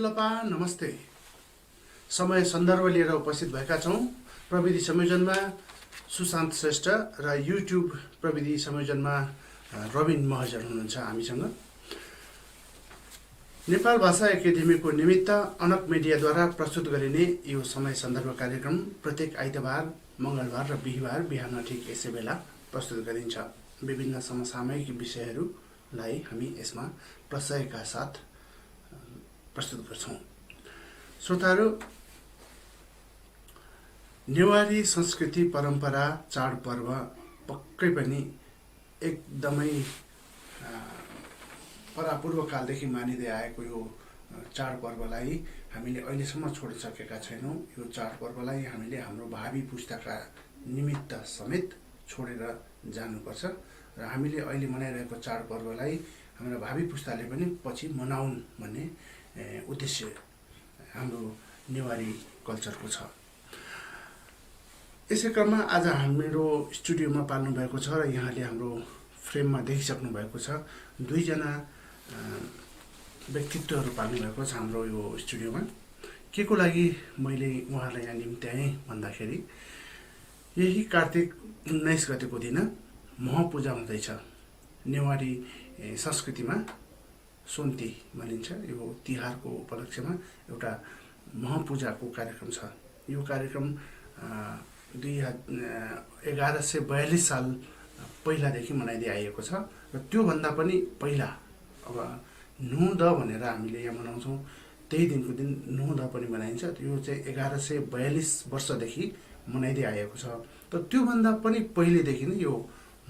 हजुरलपा नमस्ते। समय सन्दर्भ लिएर उपस्थित भएका छौँ। प्रविधि संयोजनमा सुशान्त श्रेष्ठ र युट्युब प्रविधि संयोजनमा रविन महर्जन हुनुहुन्छ हामीसँग। नेपाल भाषा एकाडेमीको निमित्त अनक मिडियाद्वारा प्रस्तुत गरिने यो समय सन्दर्भ कार्यक्रम प्रत्येक आइतबार, मङ्गलबार र बिहिबार बिहान ठिक यसै बेला प्रस्तुत गरिन्छ। विभिन्न समसामयिक विषयहरूलाई हामी यसमा प्रशयका साथ प्रस्तुत गर्छौँ। श्रोताहरू, नेवारी संस्कृति, परम्परा, चाडपर्व पक्कै पनि एकदमै परापूर्व कालदेखि मानिँदै आएको यो चाडपर्वलाई हामीले अहिलेसम्म छोडिसकेका छैनौँ। यो चाडपर्वलाई हामीले हाम्रो भावी पुस्ताका निमित्त समेत छोडेर जानुपर्छ र हामीले अहिले मनाइरहेको चाडपर्वलाई हाम्रा भावी पुस्ताले पनि पछि मनाउन् भन्ने उद्देश्य हाम्रो नेवारी कल्चरको छ। यसै क्रममा आज हाम्रो स्टुडियोमा पाल्नु भएको छ र यहाँले हाम्रो फ्रेममा देखिसक्नु भएको छ। दुईजना व्यक्तित्वहरू पाल्नु भएको छ हाम्रो यो स्टुडियोमा। के को लागि मैले उहाँलाई यहाँ निम्त्याएँ भन्दाखेरि यही कार्तिक 19 गतेको दिन महपूजा हुँदैछ। नेवारी संस्कृतिमा सोन्ती भनिन्छ। यो तिहारको उपलक्ष्यमा एउटा महपूजाको कार्यक्रम छ। यो कार्यक्रम 1142 साल पहिलादेखि मनाइँदै आइएको छ र त्योभन्दा पनि पहिला अब नुहद भनेर हामीले यहाँ मनाउँछौँ। त्यही दिनको दिन नुहद पनि मनाइन्छ। यो चाहिँ 1142 वर्षदेखि मनाइँदै आएको छ। तर त्योभन्दा पनि पहिलेदेखि नै यो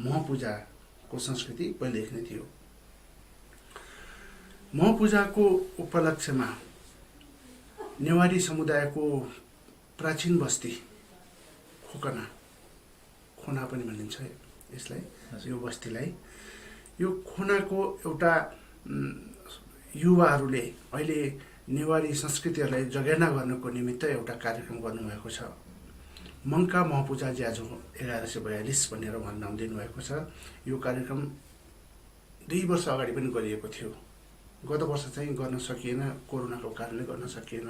महपूजाको संस्कृति पहिलेदेखि नै थियो। महपूजाको उपलक्ष्यमा नेवारी समुदायको प्राचीन बस्ती खोना पनि भनिन्छ यसलाई, यो बस्तीलाई। यो खोनाको एउटा युवाहरूले अहिले नेवारी संस्कृतिहरूलाई जगेर्ना गर्नको निमित्त एउटा कार्यक्रम गर्नुभएको छ। मङ्का महपूजा ज्याझो 1142 भनेर भन्न दिनुभएको छ। यो कार्यक्रम 2 वर्ष अगाडि पनि गरिएको थियो। गत वर्ष चाहिँ गर्न सकिएन, कोरोनाको कारणले गर्न सकिएन।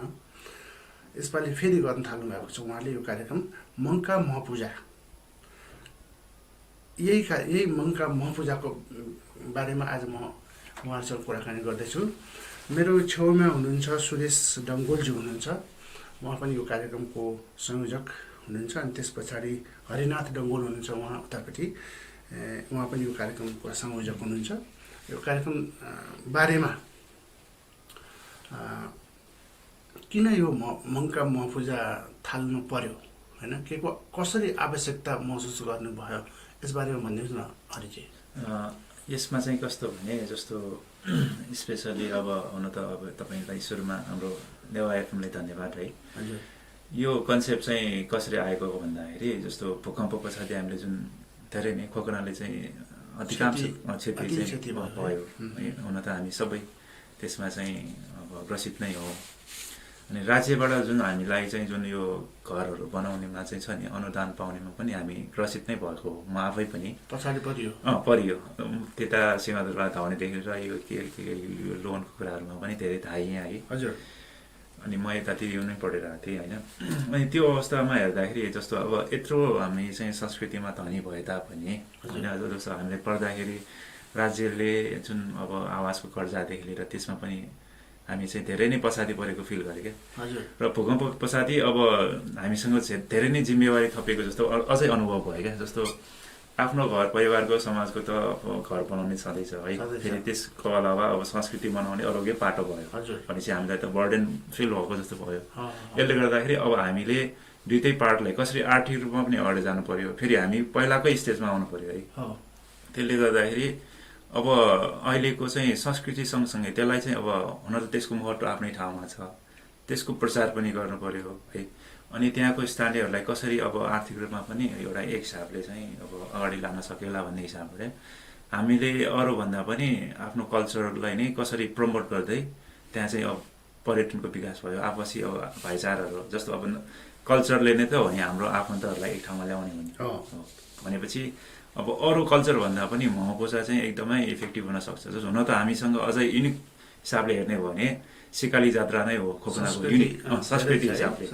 यसपालि फेरि गर्न थाल्नु भएको छ उहाँले यो कार्यक्रम मङ्का महपूजा। यही मङ्का महपूजाको बारेमा आज म उहाँसँग कुराकानी गर्दैछु। मेरो छेउमा हुनुहुन्छ सुरेश डङ्गोलजी हुनुहुन्छ। उहाँ पनि यो कार्यक्रमको संयोजक हुनुहुन्छ। अनि त्यस पछाडि हरिनाथ डङ्गोल हुनुहुन्छ, उहाँ उतापट्टि, उहाँ पनि यो कार्यक्रमको संयोजक हुनुहुन्छ। यो कार्यक्रम बारेमा किन यो मङ्का महपूजा थाल्नु पर्यो, होइन, के को कसरी आवश्यकता महसुस गर्नुभयो, यसबारेमा भनिदिनुहोस् न हरिजी। यसमा चाहिँ कस्तो भने, जस्तो स्पेसली अब हुन त अब तपाईँलाई सुरुमा हाम्रो नेवा एफएमले धन्यवाद है। हजुर। यो कन्सेप्ट चाहिँ कसरी आएको भन्दाखेरि, जस्तो भूकम्प पछाडि हामीले जुन धेरै नै खोकनाले चाहिँ अधिकांश क्षति चाहिँ भयो। हुन त हामी सबै त्यसमा चाहिँ अब ग्रसित नै हो। अनि राज्यबाट जुन हामीलाई चाहिँ जुन यो घरहरू बनाउनेमा चाहिँ छ नि, अनुदान पाउनेमा पनि हामी ग्रसित नै भएको हो। म आफै पनि पछाडि परियो त्यता सिंहदरबार धाउनेदेखि र यो यो लोनको कुराहरूमा पनि धेरै थाइएँ है। हजुर। अनि म यतातिर यो नै पढेर आएको थिएँ, होइन। अनि त्यो अवस्थामा हेर्दाखेरि जस्तो अब यत्रो हामी चाहिँ संस्कृतिमा धनी भए तापनि, होइन, जस्तो हामीले पढ्दाखेरि राज्यले जुन अब आवासको कर्जादेखि लिएर त्यसमा पनि हामी चाहिँ धेरै नै पछाडि परेको फिल गरेँ क्या। हजुर। र भूकम्प पछाडि अब हामीसँग धेरै नै जिम्मेवारी थपेको जस्तो अझै अनुभव भयो क्या। जस्तो आफ्नो घर परिवारको समाजको त अब घर बनाउने छँदैछ है, फेरि त्यसको अलावा अब संस्कृति बनाउने अरूकै पाटो भयो। हजुर। भनेपछि हामीलाई त बर्डन फिल भएको जस्तो भयो। यसले गर्दाखेरि अब हामीले दुइटै पार्टलाई कसरी आर्थिक रूपमा पनि अगाडि जानु पर्यो, फेरि हामी पहिलाकै स्टेजमा आउनु पर्यो है। त्यसले गर्दाखेरि अब अहिलेको चाहिँ संस्कृति सँगसँगै त्यसलाई चाहिँ अब हुन त त्यसको महत्त्व आफ्नै ठाउँमा छ, त्यसको प्रचार पनि गर्नु पर्यो है। अनि त्यहाँको स्थानीयहरूलाई कसरी अब आर्थिक रूपमा पनि एउटा एक हिसाबले चाहिँ अब अगाडि लान सकेला भन्ने हिसाबले हामीले अरूभन्दा पनि आफ्नो कल्चरलाई नै कसरी प्रमोट गर्दै त्यहाँ चाहिँ अब पर्यटनको विकास भयो, आपसी अब भाइचाराहरू, जस्तो अब कल्चरले नै त हो नि हाम्रो आफन्तहरूलाई एक ठाउँमा ल्याउने भनेपछि अब अरू कल्चर भन्दा पनि महपूजा चाहिँ एकदमै इफेक्टिभ हुन सक्छ। जस्तो हुन त हामीसँग अझै युनिक हिसाबले हेर्ने हो भने सिकाली जात्रा नै हो खोकनाको संस्कृति हिसाबले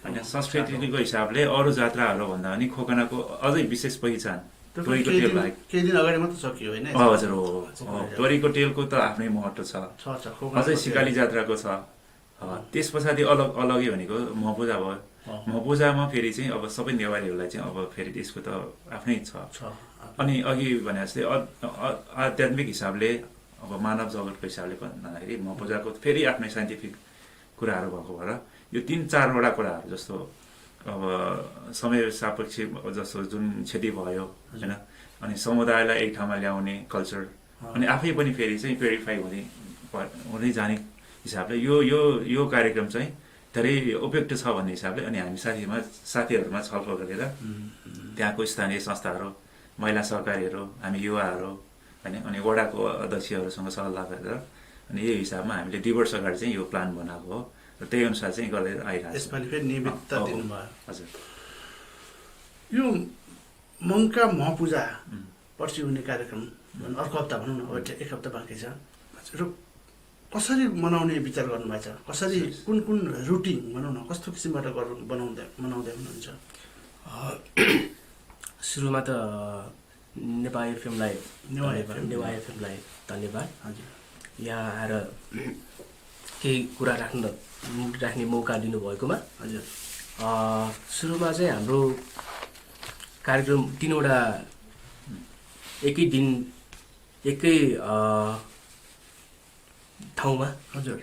होइन संस्कृतिको हिसाबले अरू जात्राहरू भन्दा पनि खोकनाको अझै विशेष पहिचान तोरीको तेल बाहेक केही दिन अगाडि मात्र सकियो होइन हजुर हो तोरीको तेलको त आफ्नै महत्त्व छ अझै सिकाली जात्राको छ त्यस पछाडि अलगै भनेको महपूजा भयो महपूजामा फेरि चाहिँ अब सबै नेवारीहरूलाई चाहिँ अब फेरि त्यसको त आफ्नै छ अनि अघि भने जस्तै आध्यात्मिक हिसाबले अब मानव जगतको हिसाबले भन्दाखेरि महपूजाको फेरि आफ्नै साइन्टिफिक कुराहरू भएको भएर यो 3-4वटा कुराहरू जस्तो अब समय सापेक्ष जस्तो जुन क्षति भयो होइन अनि समुदायलाई एक ठाउँमा ल्याउने कल्चर अनि आफै पनि फेरि चाहिँ प्युरिफाई हुँदै जाने हिसाबले यो कार्यक्रम चाहिँ धेरै उपयुक्त छ भन्ने हिसाबले अनि हामी साथीहरूमा छलफल गरेर त्यहाँको स्थानीय संस्थाहरू महिला सहकारीहरू हामी युवाहरू होइन अनि वडाको अध्यक्षहरूसँग सल्लाह गरेर अनि यही हिसाबमा हामीले 2 वर्ष अगाडि चाहिँ यो प्लान बनाएको हो र त्यही अनुसार चाहिँ गर्दै आइरहेको छ। यसपालि फेरि निमित्त दिनुभयो हजुर यो मङ्का महपूजा पर्सि हुने कार्यक्रम अर्को हप्ता भनौँ न अब 1 हप्ता बाँकी छ र कसरी मनाउने विचार गर्नुभएको छ कसरी कुन रुटिन भनौँ न कस्तो किसिमबाट मनाउँदै हुनुहुन्छ? सुरुमा त नेपाल एफएमलाई नेवा एफएमलाई धन्यवाद हजुर यहाँ आएर केही कुरा राख्ने मौका दिनुभएकोमा हजुर सुरुमा चाहिँ हाम्रो कार्यक्रम 3वटा एकै दिन एकै ठाउँमा हजुर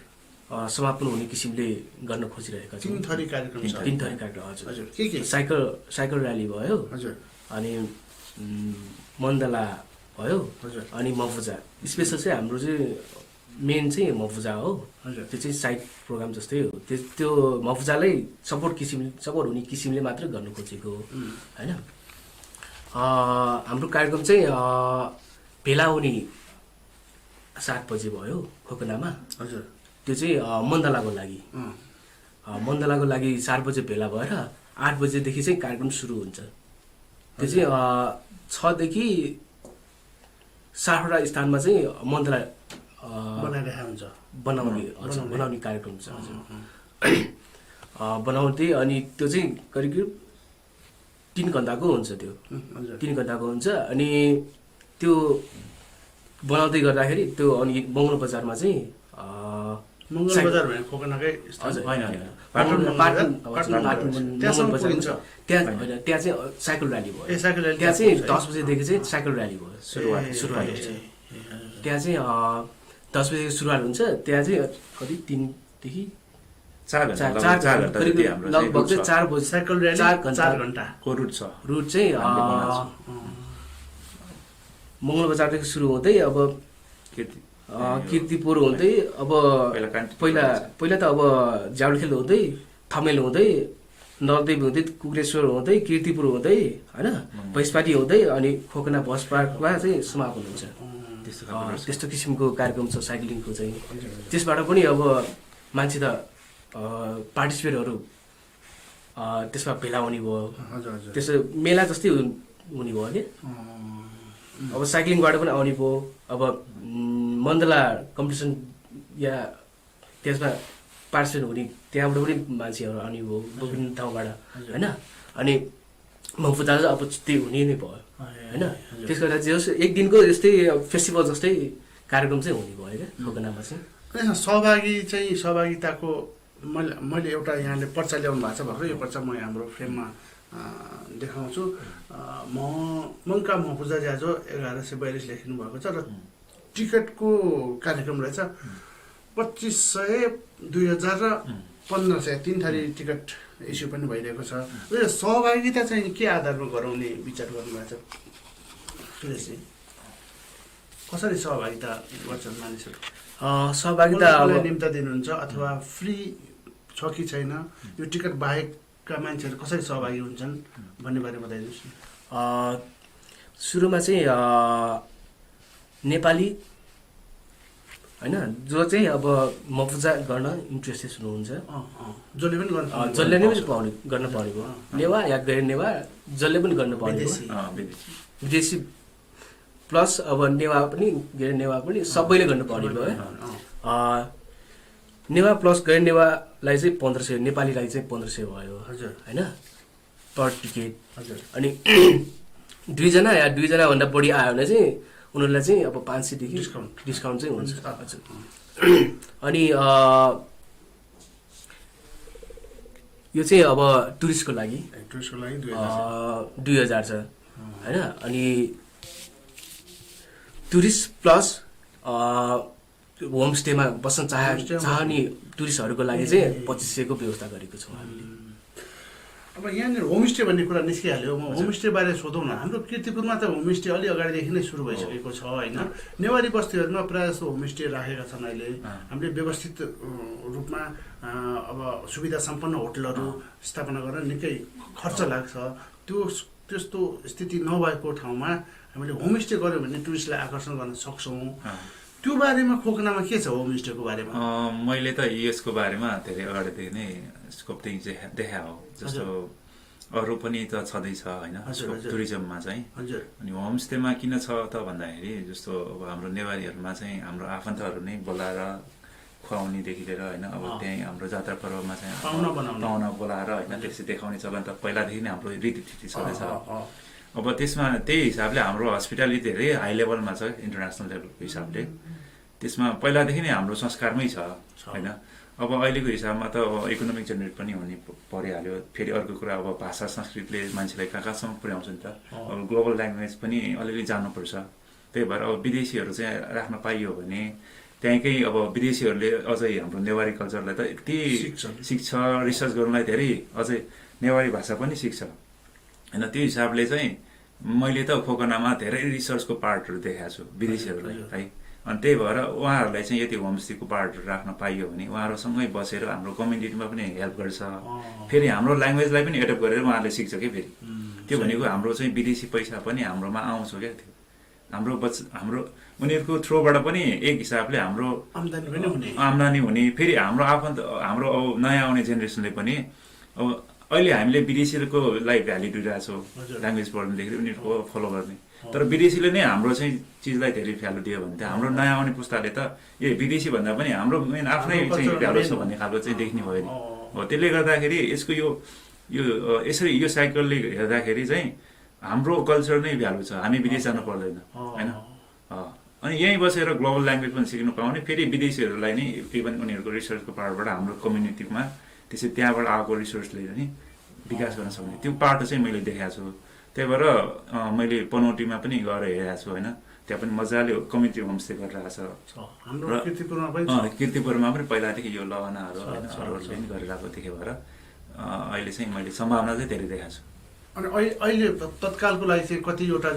समापन हुने किसिमले गर्न खोजिरहेका छौँ। 3 थरी कार्यक्रम छ 3 थरी कार्यक्रम हजुर के साइकल र्याली भयो हजुर अनि मण्डला भयो हजुर अनि महपूजा स्पेसल चाहिँ हाम्रो चाहिँ मेन चाहिँ महपूजा हो हजुर त्यो चाहिँ साइड प्रोग्राम जस्तै हो त्यो महपूजालाई सपोर्ट हुने किसिमले मात्र गर्नु खोजेको हो होइन। हाम्रो कार्यक्रम चाहिँ भेला हुने 7 बजे भयो खोकनामा हजुर त्यो चाहिँ मण्डलाको लागि 4 बजे भेला भएर 8 बजेदेखि चाहिँ कार्यक्रम सुरु हुन्छ। त्यो चाहिँ 6 देखि 7वटा स्थानमा चाहिँ मण्डला बनाउने कार्यक्रम छ हजुर बनाउँदै अनि त्यो चाहिँ करिब 3 घण्टाको हुन्छ त्यो 3 घण्टाको हुन्छ अनि त्यो बनाउँदै गर्दाखेरि त्यो अनि मङ्गल बजारमा चाहिँ मङ्गल बजार भने खोकनाकै त्यहाँ चाहिँ साइकल र्याली भयो त्यहाँ चाहिँ 10 बजेदेखि चाहिँ साइकल र्याली भयो सुरुवात हुन्छ त्यहाँ चाहिँ 10 बजेदेखि सुरुवात हुन्छ त्यहाँ चाहिँ कति 3 देखि 4 लगभग चाहिँ 4 बजे साइकल र्याली 4 घण्टाको रुट चाहिँ मङ्गल बजारदेखि सुरु हुँदै अब कीर्तिपुर हुँदै अब पहिला त अब जाउलखेल हुँदै थमेल हुँदै नलदेवी हुँदै कुक्रेश्वर हुँदै कीर्तिपुर हुँदै होइन भैँसपाटी हुँदै अनि खोकना बस पार्कमा चाहिँ समापन हुन्छ। त्यस्तो किसिमको कार्यक्रम छ साइक्लिङको चाहिँ। त्यसबाट पनि अब मान्छे त पार्टिसिपेटहरू त्यसमा भेला हुने भयो त्यस्तो मेला जस्तै हुने भयो कि अब साइक्लिङबाट पनि आउने भयो अब मण्डला कम्पिटिसन या त्यसमा पार्टिसिपेट हुने त्यहाँबाट पनि मान्छेहरू आउने भयो विभिन्न ठाउँबाट होइन अनि महपूजा चाहिँ अब त्यही हुने नै भयो होइन। त्यसको लागि जे होस् एक दिनको यस्तै फेस्टिभल जस्तै कार्यक्रम चाहिँ हुने भयो क्या खोकनामा चाहिँ। सहभागिताको मैले एउटा यहाँले पर्चा ल्याउनु भएको छ भर्खर यो पर्चा म हाम्रो फ्रेममा देखाउँछु। मङ्का महपूजा ज्याजो 1142 लेखिनु भएको छ र टिकटको कार्यक्रम रहेछ 2500, 2000 र 1500 3 थरी टिकट इस्यु पनि भइरहेको छ। र सहभागिता चाहिँ के आधारमा गराउने विचार गर्नुभएको छ सुरेशजी? कसरी सहभागिता गर्छन् मानिसहरू? सहभागिता निम्ता दिनुहुन्छ अथवा फ्री छ कि छैन, यो टिकट बाहेकका मान्छेहरू कसरी सहभागी हुन्छन् भन्ने बारे बताइदिनुहोस् न। सुरुमा चाहिँ नेपाली होइन जो चाहिँ अब महपूजा गर्न इन्ट्रेस्टेड हुनुहुन्छ जसले पनि गर्न पाउने भयो नेवा या गैर नेवा जसले पनि गर्न पाउने विदेशी प्लस अब नेवा पनि गैर नेवा पनि सबैले गर्न पाउने भयो। नेवा प्लस गैर नेवालाई चाहिँ 1500, नेपालीलाई चाहिँ 1500 भयो हजुर होइन पर टिकट। हजुर अनि 2जना या 2जनाभन्दा बढी आयो भने चाहिँ उनीहरूलाई चाहिँ अब 500 देखि डिस्काउन्ट चाहिँ हुन्छ। हजुर अनि यो चाहिँ अब टुरिस्टको लागि 2000 छ होइन। अनि टुरिस्ट प्लस होमस्टेमा बस्न चाहने टुरिस्टहरूको लागि चाहिँ 2500 को व्यवस्था गरेको छौँ हामीले। अब यहाँनिर होमस्टे भन्ने कुरा निस्किहाल्यो। म होमस्टे बारे सोधौँ न। हाम्रो कीर्तिपुरमा त होमस्टे अलि अगाडिदेखि नै सुरु भइसकेको छ होइन। नेवारी बस्तीहरूमा प्रायः जस्तो होमस्टे राखेका छन् अहिले। हामीले व्यवस्थित रूपमा अब सुविधा सम्पन्न होटलहरू स्थापना गर्न निकै खर्च लाग्छ। त्यस्तो स्थिति नभएको ठाउँमा हामीले होमस्टे गऱ्यौँ भने टुरिस्टलाई आकर्षण गर्न सक्छौँ। त्यो बारेमा खोकनामा के छ होमस्टेको बारेमा? मैले त यसको बारेमा धेरै अगाडिदेखि नै स्कोप देखा हो। जस्तो अरू पनि त छँदैछ होइन टुरिज्ममा चाहिँ। अनि होमस्टेमा किन छ त भन्दाखेरि जस्तो अब हाम्रो नेवारीहरूमा चाहिँ हाम्रो आफन्तहरू नै बोलाएर खुवाउनेदेखि लिएर होइन अब त्यहीँ हाम्रो जात्रा पर्वमा चाहिँ पाहुना बोलाएर होइन त्यसरी देखाउने चलन त पहिलादेखि नै हाम्रो रीतिथिति छँदैछ। अब त्यसमा त्यही हिसाबले हाम्रो हस्पिटालिटी धेरै हाई लेभलमा छ इन्टरनेसनल लेभलको हिसाबले। त्यसमा पहिलादेखि नै हाम्रो संस्कारमै छ होइन। अब अहिलेको हिसाबमा त अब इकोनोमिक जेनेरेट पनि हुने परिहाल्यो। फेरि अर्को कुरा अब भाषा संस्कृतिले मान्छेलाई कहाँसम्म पुर्याउँछ नि त। अब ग्लोबल ल्याङ्ग्वेज पनि अलिअलि जान्नुपर्छ। त्यही भएर अब विदेशीहरू चाहिँ राख्न पाइयो भने त्यहीँकै अब विदेशीहरूले अझै हाम्रो नेवारी कल्चरलाई त यति सिक्छ, रिसर्च गर्नलाई धेरै अझै नेवारी भाषा पनि सिक्छ होइन। त्यो हिसाबले चाहिँ मैले त खोकनामा धेरै रिसर्चको पार्टहरू देखाएको छु विदेशीहरूलाई है। अनि त्यही भएर उहाँहरूलाई चाहिँ यति होमस्टेको पार्टहरू राख्न पाइयो भने उहाँहरूसँगै बसेर हाम्रो कम्युनिटीमा पनि हेल्प गर्छ। फेरि हाम्रो ल्याङ्ग्वेजलाई पनि एडप्ट गरेर उहाँहरूले सिक्छ कि फेरि। त्यो भनेको हाम्रो चाहिँ विदेशी पैसा पनि हाम्रोमा आउँछ क्या। त्यो हाम्रो उनीहरूको थ्रोबाट पनि एक हिसाबले हाम्रो आम्दानी हुने। फेरि हाम्रो आफन्त हाम्रो अब नयाँ आउने जेनेरेसनले पनि अब अहिले हामीले विदेशीकोलाई भ्याल्यु दिइरहेछौँ ल्याङ्ग्वेज पढ्नुदेखि उनीहरूको फलो गर्ने। तर विदेशीले नै हाम्रो चाहिँ चिजलाई धेरै भ्यालु दियो भने त हाम्रो नयाँ आउने पुस्ताले त विदेशी भन्दा पनि हाम्रो मेन आफ्नै चाहिँ भ्यालु छ भन्ने खालको चाहिँ देख्ने भयो नि हो। त्यसले गर्दाखेरि यसको यो यसरी यो साइकलले हेर्दाखेरि चाहिँ हाम्रो कल्चर नै भ्यालु छ। हामी विदेश जानु पर्दैन होइन। अनि यहीँ बसेर ग्लोबल ल्याङ्ग्वेज पनि सिक्नु पाउने। फेरि विदेशीहरूलाई नै इभन उनीहरूको रिसर्चको पार्टबाट हाम्रो कम्युनिटीमा त्यसै त्यहाँबाट आएको रिसोर्सले पनि विकास गर्न सक्ने त्यो पाटो चाहिँ मैले देखाएको छु। त्यही भएर मैले पनौटीमा पनि गएर हेरेको छु होइन। त्यहाँ पनि मजाले कम्युनिटी होमस्टे गरिरहेको छ। कीर्तिपुरमा पनि पहिलादेखि यो लगानाहरू होइन अरूहरूले पनि गरिरहेको देखेँ भएर अहिले चाहिँ मैले सम्भावना चाहिँ धेरै देखाएको छु। अनि अहिले तत्कालको लागि चाहिँ कतिवटा